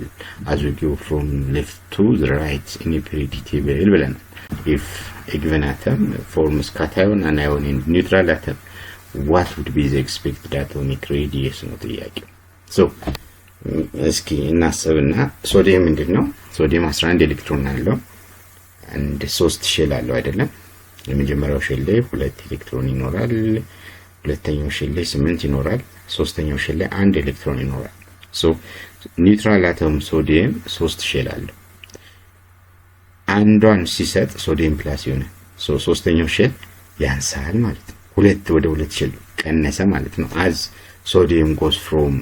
As we go from left to right in periodic table ብለናል። If a given atom forms cation, anion and neutral atom, what would be the expected atomic radius ነው ጥያቄው። So እስኪ እናስብና ሶዲየም ምንድን ነው? ሶዲየም 11 ኤሌክትሮን አለው። አንድ ሶስት shell አለው አይደለም? የመጀመሪያው shell ላይ ሁለት ኤሌክትሮን ይኖራል። ሁለተኛው shell ላይ ስምንት ይኖራል። ሶስተኛው shell ላይ አንድ ኤሌክትሮን ይኖራል። So neutral atom ሶዲየም ሶስት shell አለው። አንዷን ሲሰጥ sodium plus ይሆናል። So ሶስተኛው shell ያንሳል ማለት ነው። ሁለት ወደ ሁለት shell ቀነሰ ማለት ነው። As sodium goes from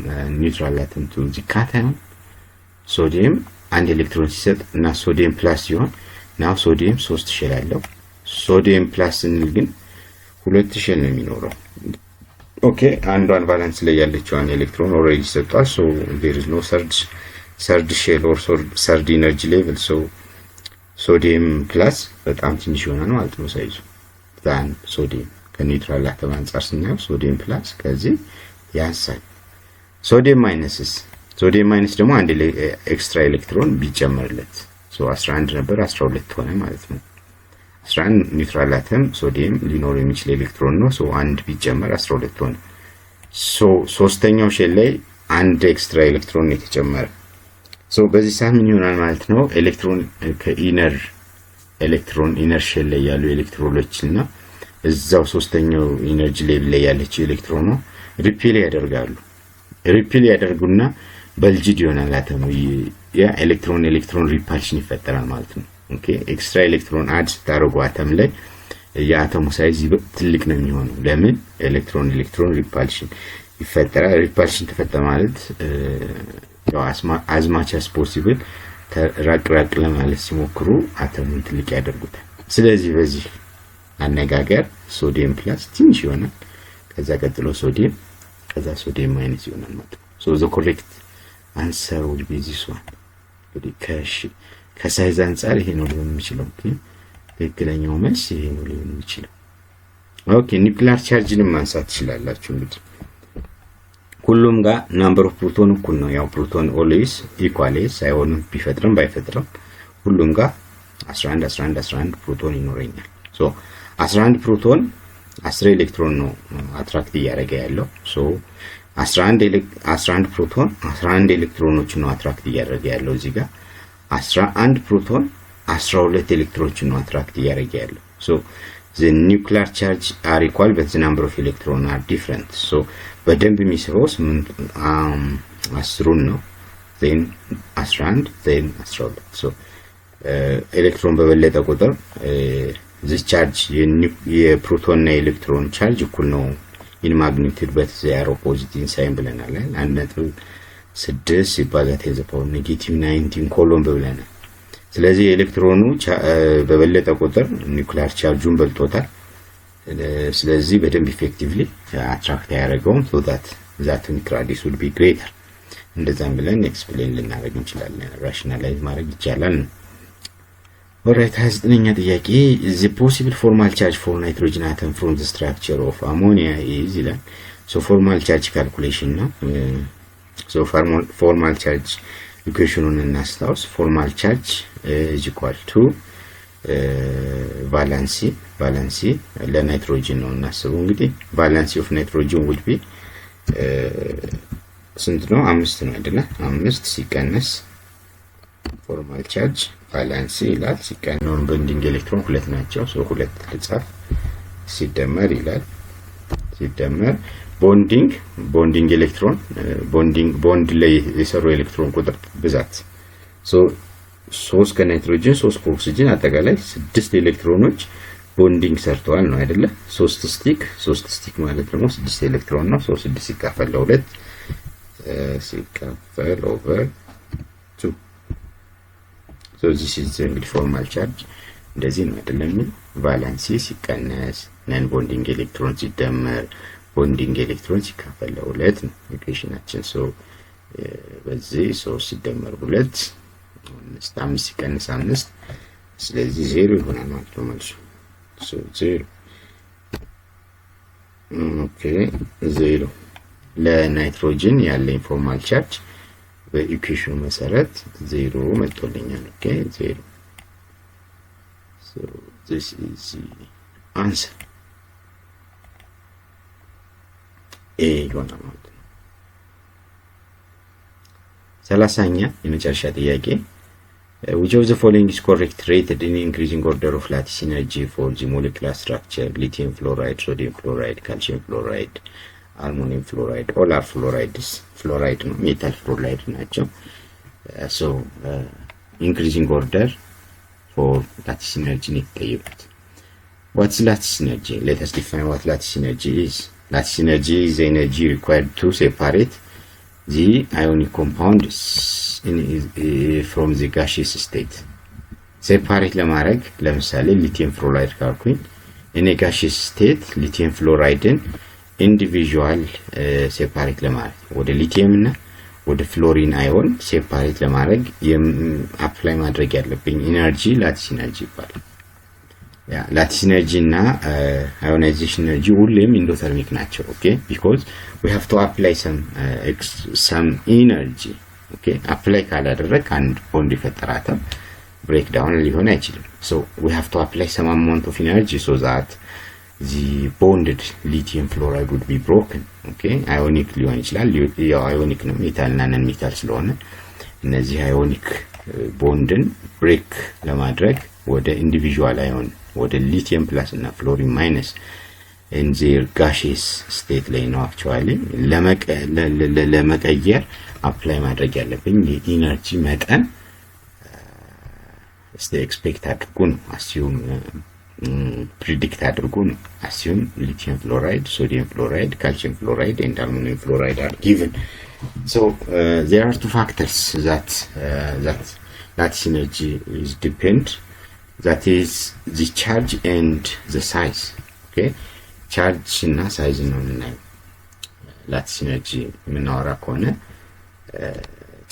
neutral atom to the cation፣ ሶዲየም አንድ ኤሌክትሮን ሲሰጥ እና sodium plus ሲሆን now ሶዲየም ሶስት shell አለው። Sodium plus ስንል ግን ሁለት shell ነው የሚኖረው። Okay፣ አንዷን valence ላይ ያለችዋን ኤሌክትሮን already ሰጥቷል። So there is no third shell or third energy level, so sodium plus በጣም ትንሽ ይሆናል ማለት ነው size ኡ than sodium። ከ neutral atom አንጻር ስናየው sodium plus ከዚህ ያንሳል። Sodium minus ስ? Sodium minus ደግሞ አንድ extra electron ቢጨመርለት፣ so 11 ነበር፣ 12 ሆነ ማለት ነው። 11 neutral atom ሶዲየም ሊኖር የሚችል ኤሌክትሮን ነው። So አንድ ቢጨመር 12 ሆነ። So ሶስተኛው shell ላይ አንድ extra electron የተጨመረ። So በዚህ ሰዓት ምን ይሆናል ማለት ነው? ኤሌክትሮን ከ inner electron inner shell ላይ ያሉ ኤሌክትሮኖች እና እዛው ሶስተኛው energy level ላይ ያለችው ኤሌክትሮኗ repel ያደርጋሉ። Repel ያደርጉና bulged ይሆናል አተሙ። ያ electron electron repulsion ይፈጠራል ማለት ነው። Okay፣ extra electron add ስታደርጉ አተም ላይ የአተሙ size ትልቅ ነው የሚሆነው። ለምን? Electron electron repulsion ይፈጠራል። Repulsion ተፈጠረ ማለት ያው as much as possible ራቅ ራቅ ለማለት ሲሞክሩ አተሙን ትልቅ ያደርጉታል። ስለዚህ በዚህ አነጋገር sodium plus ትንሽ ይሆናል። ከዛ ቀጥሎ ሶዲየም፣ ከዛ sodium minus ይሆናል ማለት ነው። So the correct answer would be this one። እንግዲህ ከ size አንጻር ይሄ ነው ሊሆን የሚችለው። Okay፣ ትክክለኛው መልስ ይሄ ነው ሊሆን የሚችለው። Okay፣ nuclear charge ንም ማንሳት ትችላላችሁ። እንግዲህ ሁሉም ጋር number of proton እኩል ነው። ያው proton always equal ሳይሆንም ቢፈጥርም ባይፈጥርም ሁሉም ጋር 11 11 11 ፕሮቶን ይኖረኛል። So 11 ፕሮቶን 10 ኤሌክትሮን ነው attract እያደረገ ያለው። So 11 ፕሮቶን 11 ኤሌክትሮኖች ነው attract እያደረገ ያለው። እዚህ ጋር 11 ፕሮቶን 12 ኤሌክትሮኖችን ነው attract እያደረገ ያለው። So the nuclear charge are equal, but the number of electron are different። So በደንብ የሚስበው ስምንት አስሩን ነው፣ then 11፣ then 12። So ኤሌክትሮን በበለጠ ቁጥር the charge የፕሮቶን እና የኤሌክትሮን charge እኩል ነው in magnitude, but they are opposite in sign ብለናል። 1.6 ሲባዛ 10 the power negative 19 coulomb ብለናል። ስለዚህ ኤሌክትሮኑ በበለጠ ቁጥር nuclear charge ኡን በልጦታል። ስለዚህ በደንብ effectively attract አያደርገውም። So that the atomic radius would be greater። እንደዛም ብለን explain ልናደርግ እንችላለን። Rationalize ማድረግ ይቻላል ነው። Alright፣ 29ኛ ጥያቄ፣ the possible formal charge for nitrogen atom from the structure of ammonia is ይላል። So formal charge calculation ነው። So formal charge equation ኑን እናስታውስ። Formal charge is equal to valency ለናይትሮጅን ነው እናስበው እንግዲህ፣ valency of nitrogen would be ስንት ነው? አምስት ነው አይደለ? አምስት ሲቀነስ formal charge valency ይላል፣ ሲቀነስ non bonding electron ሁለት ናቸው። So ሁለት ልጻፍ፣ ሲደመር ይላል፣ ሲደመር bonding electron፣ bonding bond ላይ የሰሩ ኤሌክትሮን ቁጥር ብዛት። So ሶስት ከናይትሮጅን፣ ሶስት ከኦክሲጅን፣ አጠቃላይ ስድስት ኤሌክትሮኖች bonding ሰርተዋል ነው አይደለ? ሶስት stick፣ ሶስት stick ማለት ደግሞ ስድስት ኤሌክትሮን ነው። So ስድስት ሲካፈል ለሁለት ሲካፈል over So this is እንግዲህ formal charge እንደዚህ ነው አይደለም የሚል valency ሲቀነስ non bonding electron ሲደመር bonding electron ሲካፈል ለሁለት ነው equation ኣችን። So በዚህ ሶስት ሲደመር ሁለት አምስት፣ አምስት ሲቀንስ አምስት፣ ስለዚህ ዜሮ ይሆናል ማለት ነው መልሱ። Zero, okay, zero። ለ nitrogen ያለኝ formal charge በ equation ኑ መሰረት ዜሮ መጥቶልኛል። Okay, zero. So this is answer, A ይሆናል ማለት ነው። ሰላሳኛ የመጨረሻ ጥያቄ። Which of the following is correct rated in increasing order of lattice energy for the molecular structure? Lithium fluoride, sodium fluoride, calcium fluoride, aluminum fluoride. All are fluorides. Fluoride ነው፣ metal fluoride ናቸው። So increasing order for lattice energy ነው የተጠየቁት። What's lattice energy? Let us define what lattice energy is. Lattice energy is the energy required to separate the ionic compounds from the gaseous state. Separate ለማድረግ ለምሳሌ lithium fluoride ካልኩኝ in gaseous state lithium fluoride ን individual separate ለማድረግ ወደ ሊቲየም እና ወደ fluorine ion separate ለማድረግ apply ማድረግ ያለብኝ energy lattice energy ይባላል። Lattice energy እና ionization energy ሁሌም endothermic ናቸው። Okay, because we have to apply some energy. Okay, apply ካላደረግ አንድ ቦንድ የፈጠረ atom break down ሊሆን አይችልም። So we have to apply some amount of energy so that the bonded lithium fluoride would be broken. Okay, ionic ሊሆን ይችላል። ያው ionic ነው metal እና non metal ስለሆነ እነዚህ ionic bond ን break ለማድረግ ወደ individual ion ወደ lithium plus እና fluorine minus in their gaseous state ላይ ነው actually ለመቀየር apply ማድረግ ያለብኝ የ energy መጠን እስቲ expect አድርጉ ነው፣ assume predict አድርጉ ነው። Assume lithium fluoride, sodium fluoride, calcium fluoride and aluminum fluoride are given. So there are two factors that lattice energy is depend, that is the charge and the size. Okay, charge እና size ነው የምናየው። Lattice energy የምናወራ ከሆነ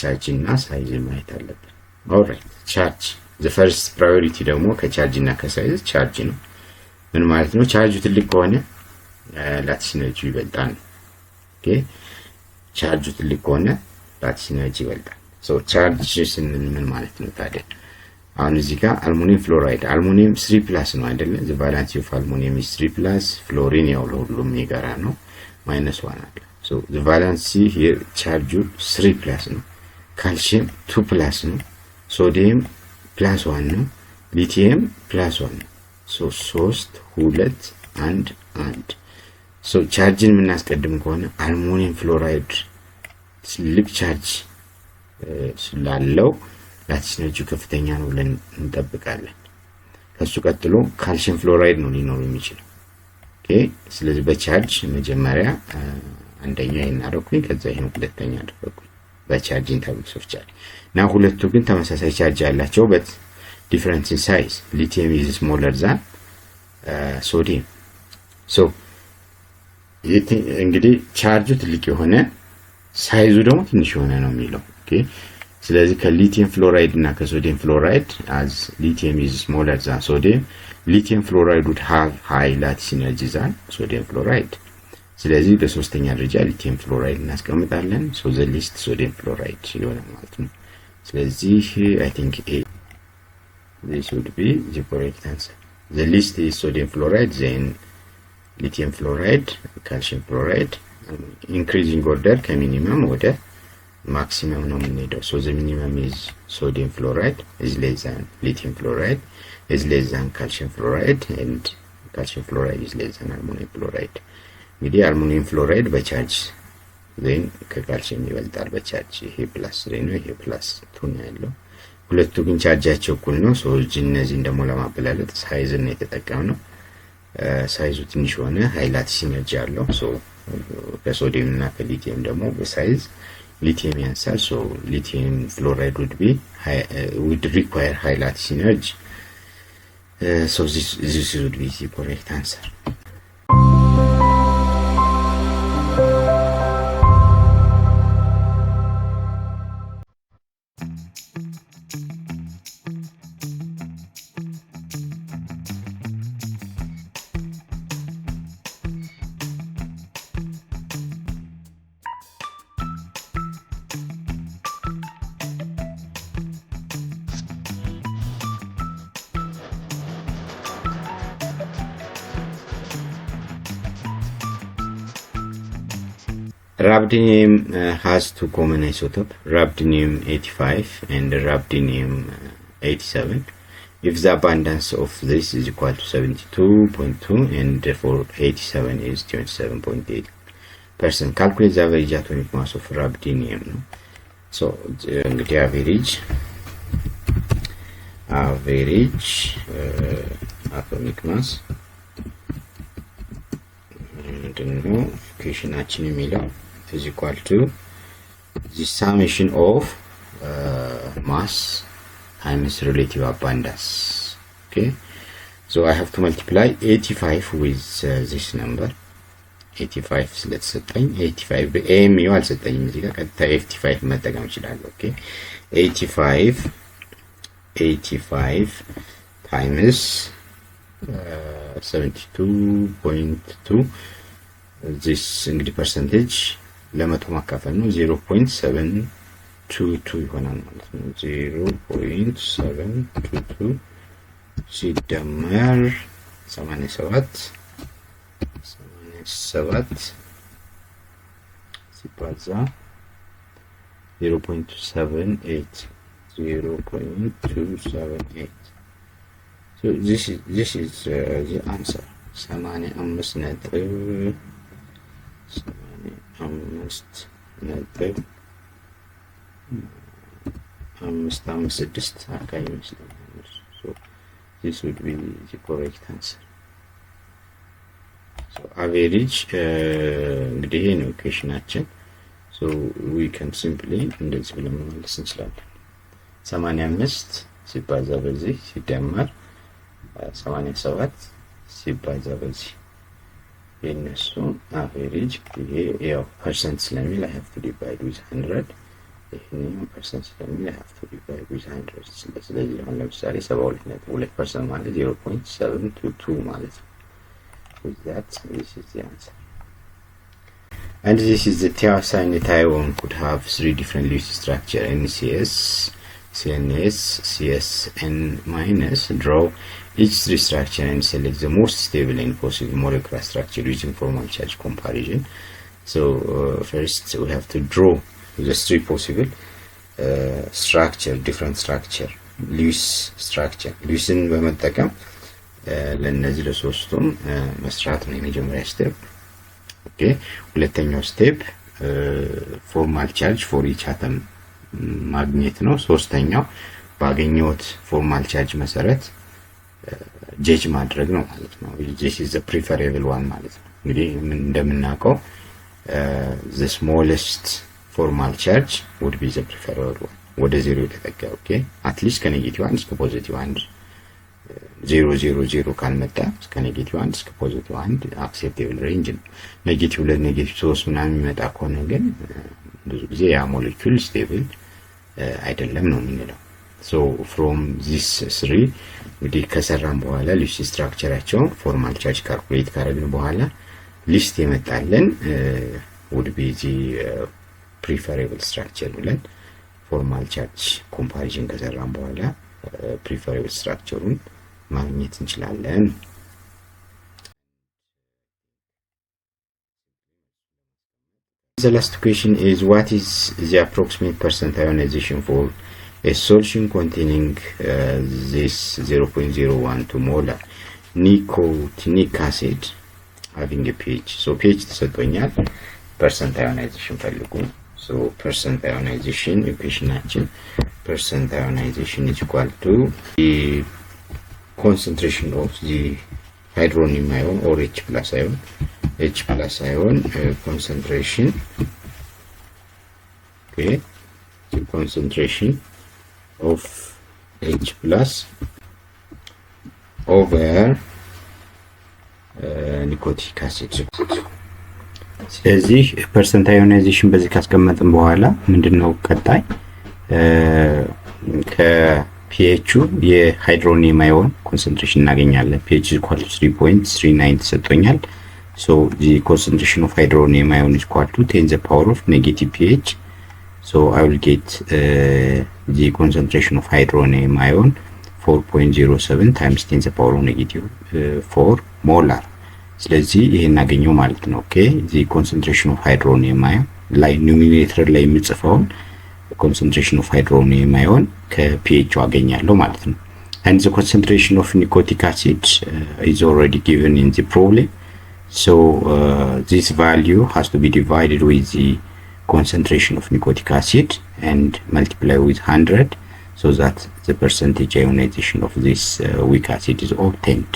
charge እና size ማየት አለብን። Alright, charge, the first priority ደግሞ ከ charge እና ከ size charge ነው። ምን ማለት ነው? Charge ኡ ትልቅ ከሆነ lattice energy ይበልጣል ነው። Okay, charge ኡ ትልቅ ከሆነ lattice energy ይበልጣል። So charge ስንል ምን ማለት ነው ታዲያ? አሁን እዚህ ጋር aluminum fluoride, aluminum 3+ ነው አይደለ? The valency of aluminum is 3+። Fluorine ያው ለሁሉም የጋራ ነው፣ -1 አለ። So the valency here charge ኡ 3+ ነው። Calcium 2+ ነው። Sodium +1 ነው። Lithium +1 ነው። So ሶስት ሁለት አንድ አንድ። So charge ን የምናስቀድም ከሆነ aluminum fluoride ትልቅ charge ስላለው lattice energy ው ከፍተኛ ነው ብለን እንጠብቃለን። ከሱ ቀጥሎ calcium fluoride ነው ሊኖሩ የሚችለው። Okay, ስለዚህ በ charge መጀመሪያ አንደኛ ይሄን አደረኩኝ፣ ከዛ ይሄን ሁለተኛ አደረኩኝ በ charge, in terms of charge። እና ሁለቱ ግን ተመሳሳይ charge ያላቸው but difference in size. Lithium is smaller than sodium. So እንግዲህ charge ኡ ትልቅ የሆነ size ኡ ደግሞ ትንሽ የሆነ ነው የሚለው። Okay, ስለዚህ ከ lithium fluoride እና ከ sodium fluoride, as lithium is smaller than sodium, lithium fluoride would have high lattice energy than sodium fluoride። ስለዚህ በሶስተኛ ደረጃ lithium fluoride እናስቀምጣለን። So the least sodium fluoride ይሆናል ማለት ነው። ስለዚህ I think A, this would be the correct answer. The least is sodium fluoride, then lithium fluoride, calcium fluoride. Increasing order ከ minimum ወደ maximum ነው የምንሄደው። So the minimum is sodium fluoride, is less than lithium fluoride, is less than calcium fluoride, and calcium fluoride is less than aluminum fluoride። እንግዲህ aluminum fluoride በ charge then ከ calcium ይበልጣል በ charge። ይሄ +3 ነው፣ ይሄ +2 ነው ያለው። ሁለቱ ግን charge ኣቸው እኩል ነው። So እነዚህን ደግሞ ለማበላለጥ size ነው የተጠቀምነው። Size ኡ ትንሽ የሆነ high lattice energy አለው። So ከ sodium እና ከሊቲየም ደግሞ በ size ሊቲየም ያንሳል። So lithium fluoride would require high lattice energy. So this would be the correct answer. Rhabdinium has two common isotope, rhabdinium 85 and rhabdinium 87. If the abundance of this is equal to 72.2 and for 87 is 27.8%, calculate the average atomic mass of rhabdinium ነው። So እንግዲህ average atomic mass ምንድነው equation ኣችን የሚለው is equal to the summation of mass times relative abundance. Okay, so I have to multiply 85 with this number. 85 ስለተሰጠኝ 85 በ amu አልሰጠኝም፣ እዚህ ጋር ቀጥታ 85 መጠቀም እችላለሁ። Okay, 85 85 times 72.2. This እንግዲህ percentage ለመቶ ማካፈል ነው። 0.722 ይሆናል ማለት ነው። 0.722 ሲደመር 87 87 ሲባዛ 0.78 0.278. So this is the answer. 85 ነጥብ 85.556 አካባቢ ይመስለኛል። So this would be the correct answer. So average እንግዲህ ይሄ ነው equation ኣችን። So we can simply እንደዚህ ብለን መመለስ እንችላለን። 85 ሲባዛ በዚህ ሲደመር 87 ሲባዛ በዚህ የእነሱ average። ይሄ ያው percent ስለሚል I have to divide with 100። ይሄኛው percent ስለሚል I have to divide with 100። ስለዚህ አሁን ለምሳሌ 72.2% ማለት 0.722 ማለት ነው። With that, this is the answer. And this is the thiocyanate ion could have three different Lewis structure: NCS, CNS, CSN minus. Draw each three structure and select the most stable and possible molecular structure using formal charge comparison. So first we have to draw the three possible structure, different structure, Lewis structure. Lewis ን በመጠቀም ለእነዚህ ለሶስቱም መስራት ነው የመጀመሪያ step። Okay, ሁለተኛው step formal charge for each atom ማግኘት ነው። ሶስተኛው ባገኘሁት formal charge መሰረት judge ማድረግ ነው ማለት ነው። This is the preferable one ማለት ነው። እንግዲህ እንደምናውቀው the smallest formal charge would be the preferable one፣ ወደ ዜሮ የተጠጋ። Okay, at least ከ negative አንድ እስከ positive አንድ፣ ዜሮ ዜሮ ዜሮ ካልመጣ እስከ negative አንድ እስከ positive አንድ acceptable range ነው። Negative ሁለት፣ negative ሶስት ምናምን የሚመጣ ከሆነ ግን ብዙ ጊዜ ያ molecule stable አይደለም ነው የምንለው። So from this three እንግዲህ ከሰራን በኋላ Lewis structure ኣቸውን formal charge calculate ካደረግን በኋላ least የመጣልን would be the preferable structure ብለን formal charge comparison ከሰራን በኋላ preferable structure ኡን ማግኘት እንችላለን። The last question is, what is the approximate percent ionization for a solution containing this 0.012 molar nicotinic acid having a pH? So pH ተሰጥቶኛል። Percent ionization ፈልጉ። So percent ionization equation ኣችን percent ionization is equal to the concentration of the hydronium ion or H plus ion concentration Okay, the concentration of H plus over nicotinic acid። ስለዚህ percent ionization በዚህ ካስቀመጥን በኋላ ምንድነው ቀጣይ ከ pHኡ የ hydronium ion concentration እናገኛለን። pH equal to 3.39 ተሰጥቶኛል። So the concentration of hydronium ion is equal to 10 the power of negative pH. So I will get the concentration of hydronium ion 4.07 times 10 the power of negative 4 molar። ስለዚህ ይሄን አገኘው ማለት ነው። Okay, the concentration of hydronium ion ላይ numerator ላይ የምጽፈውን concentration of hydronium ion ከ pHኡ አገኛለሁ ማለት ነው። And the concentration of nicotinic acid is already given in the problem. So this value has to be divided with the concentration of nicotinic acid and multiply with 100 so that the percentage ionization of this weak acid is obtained.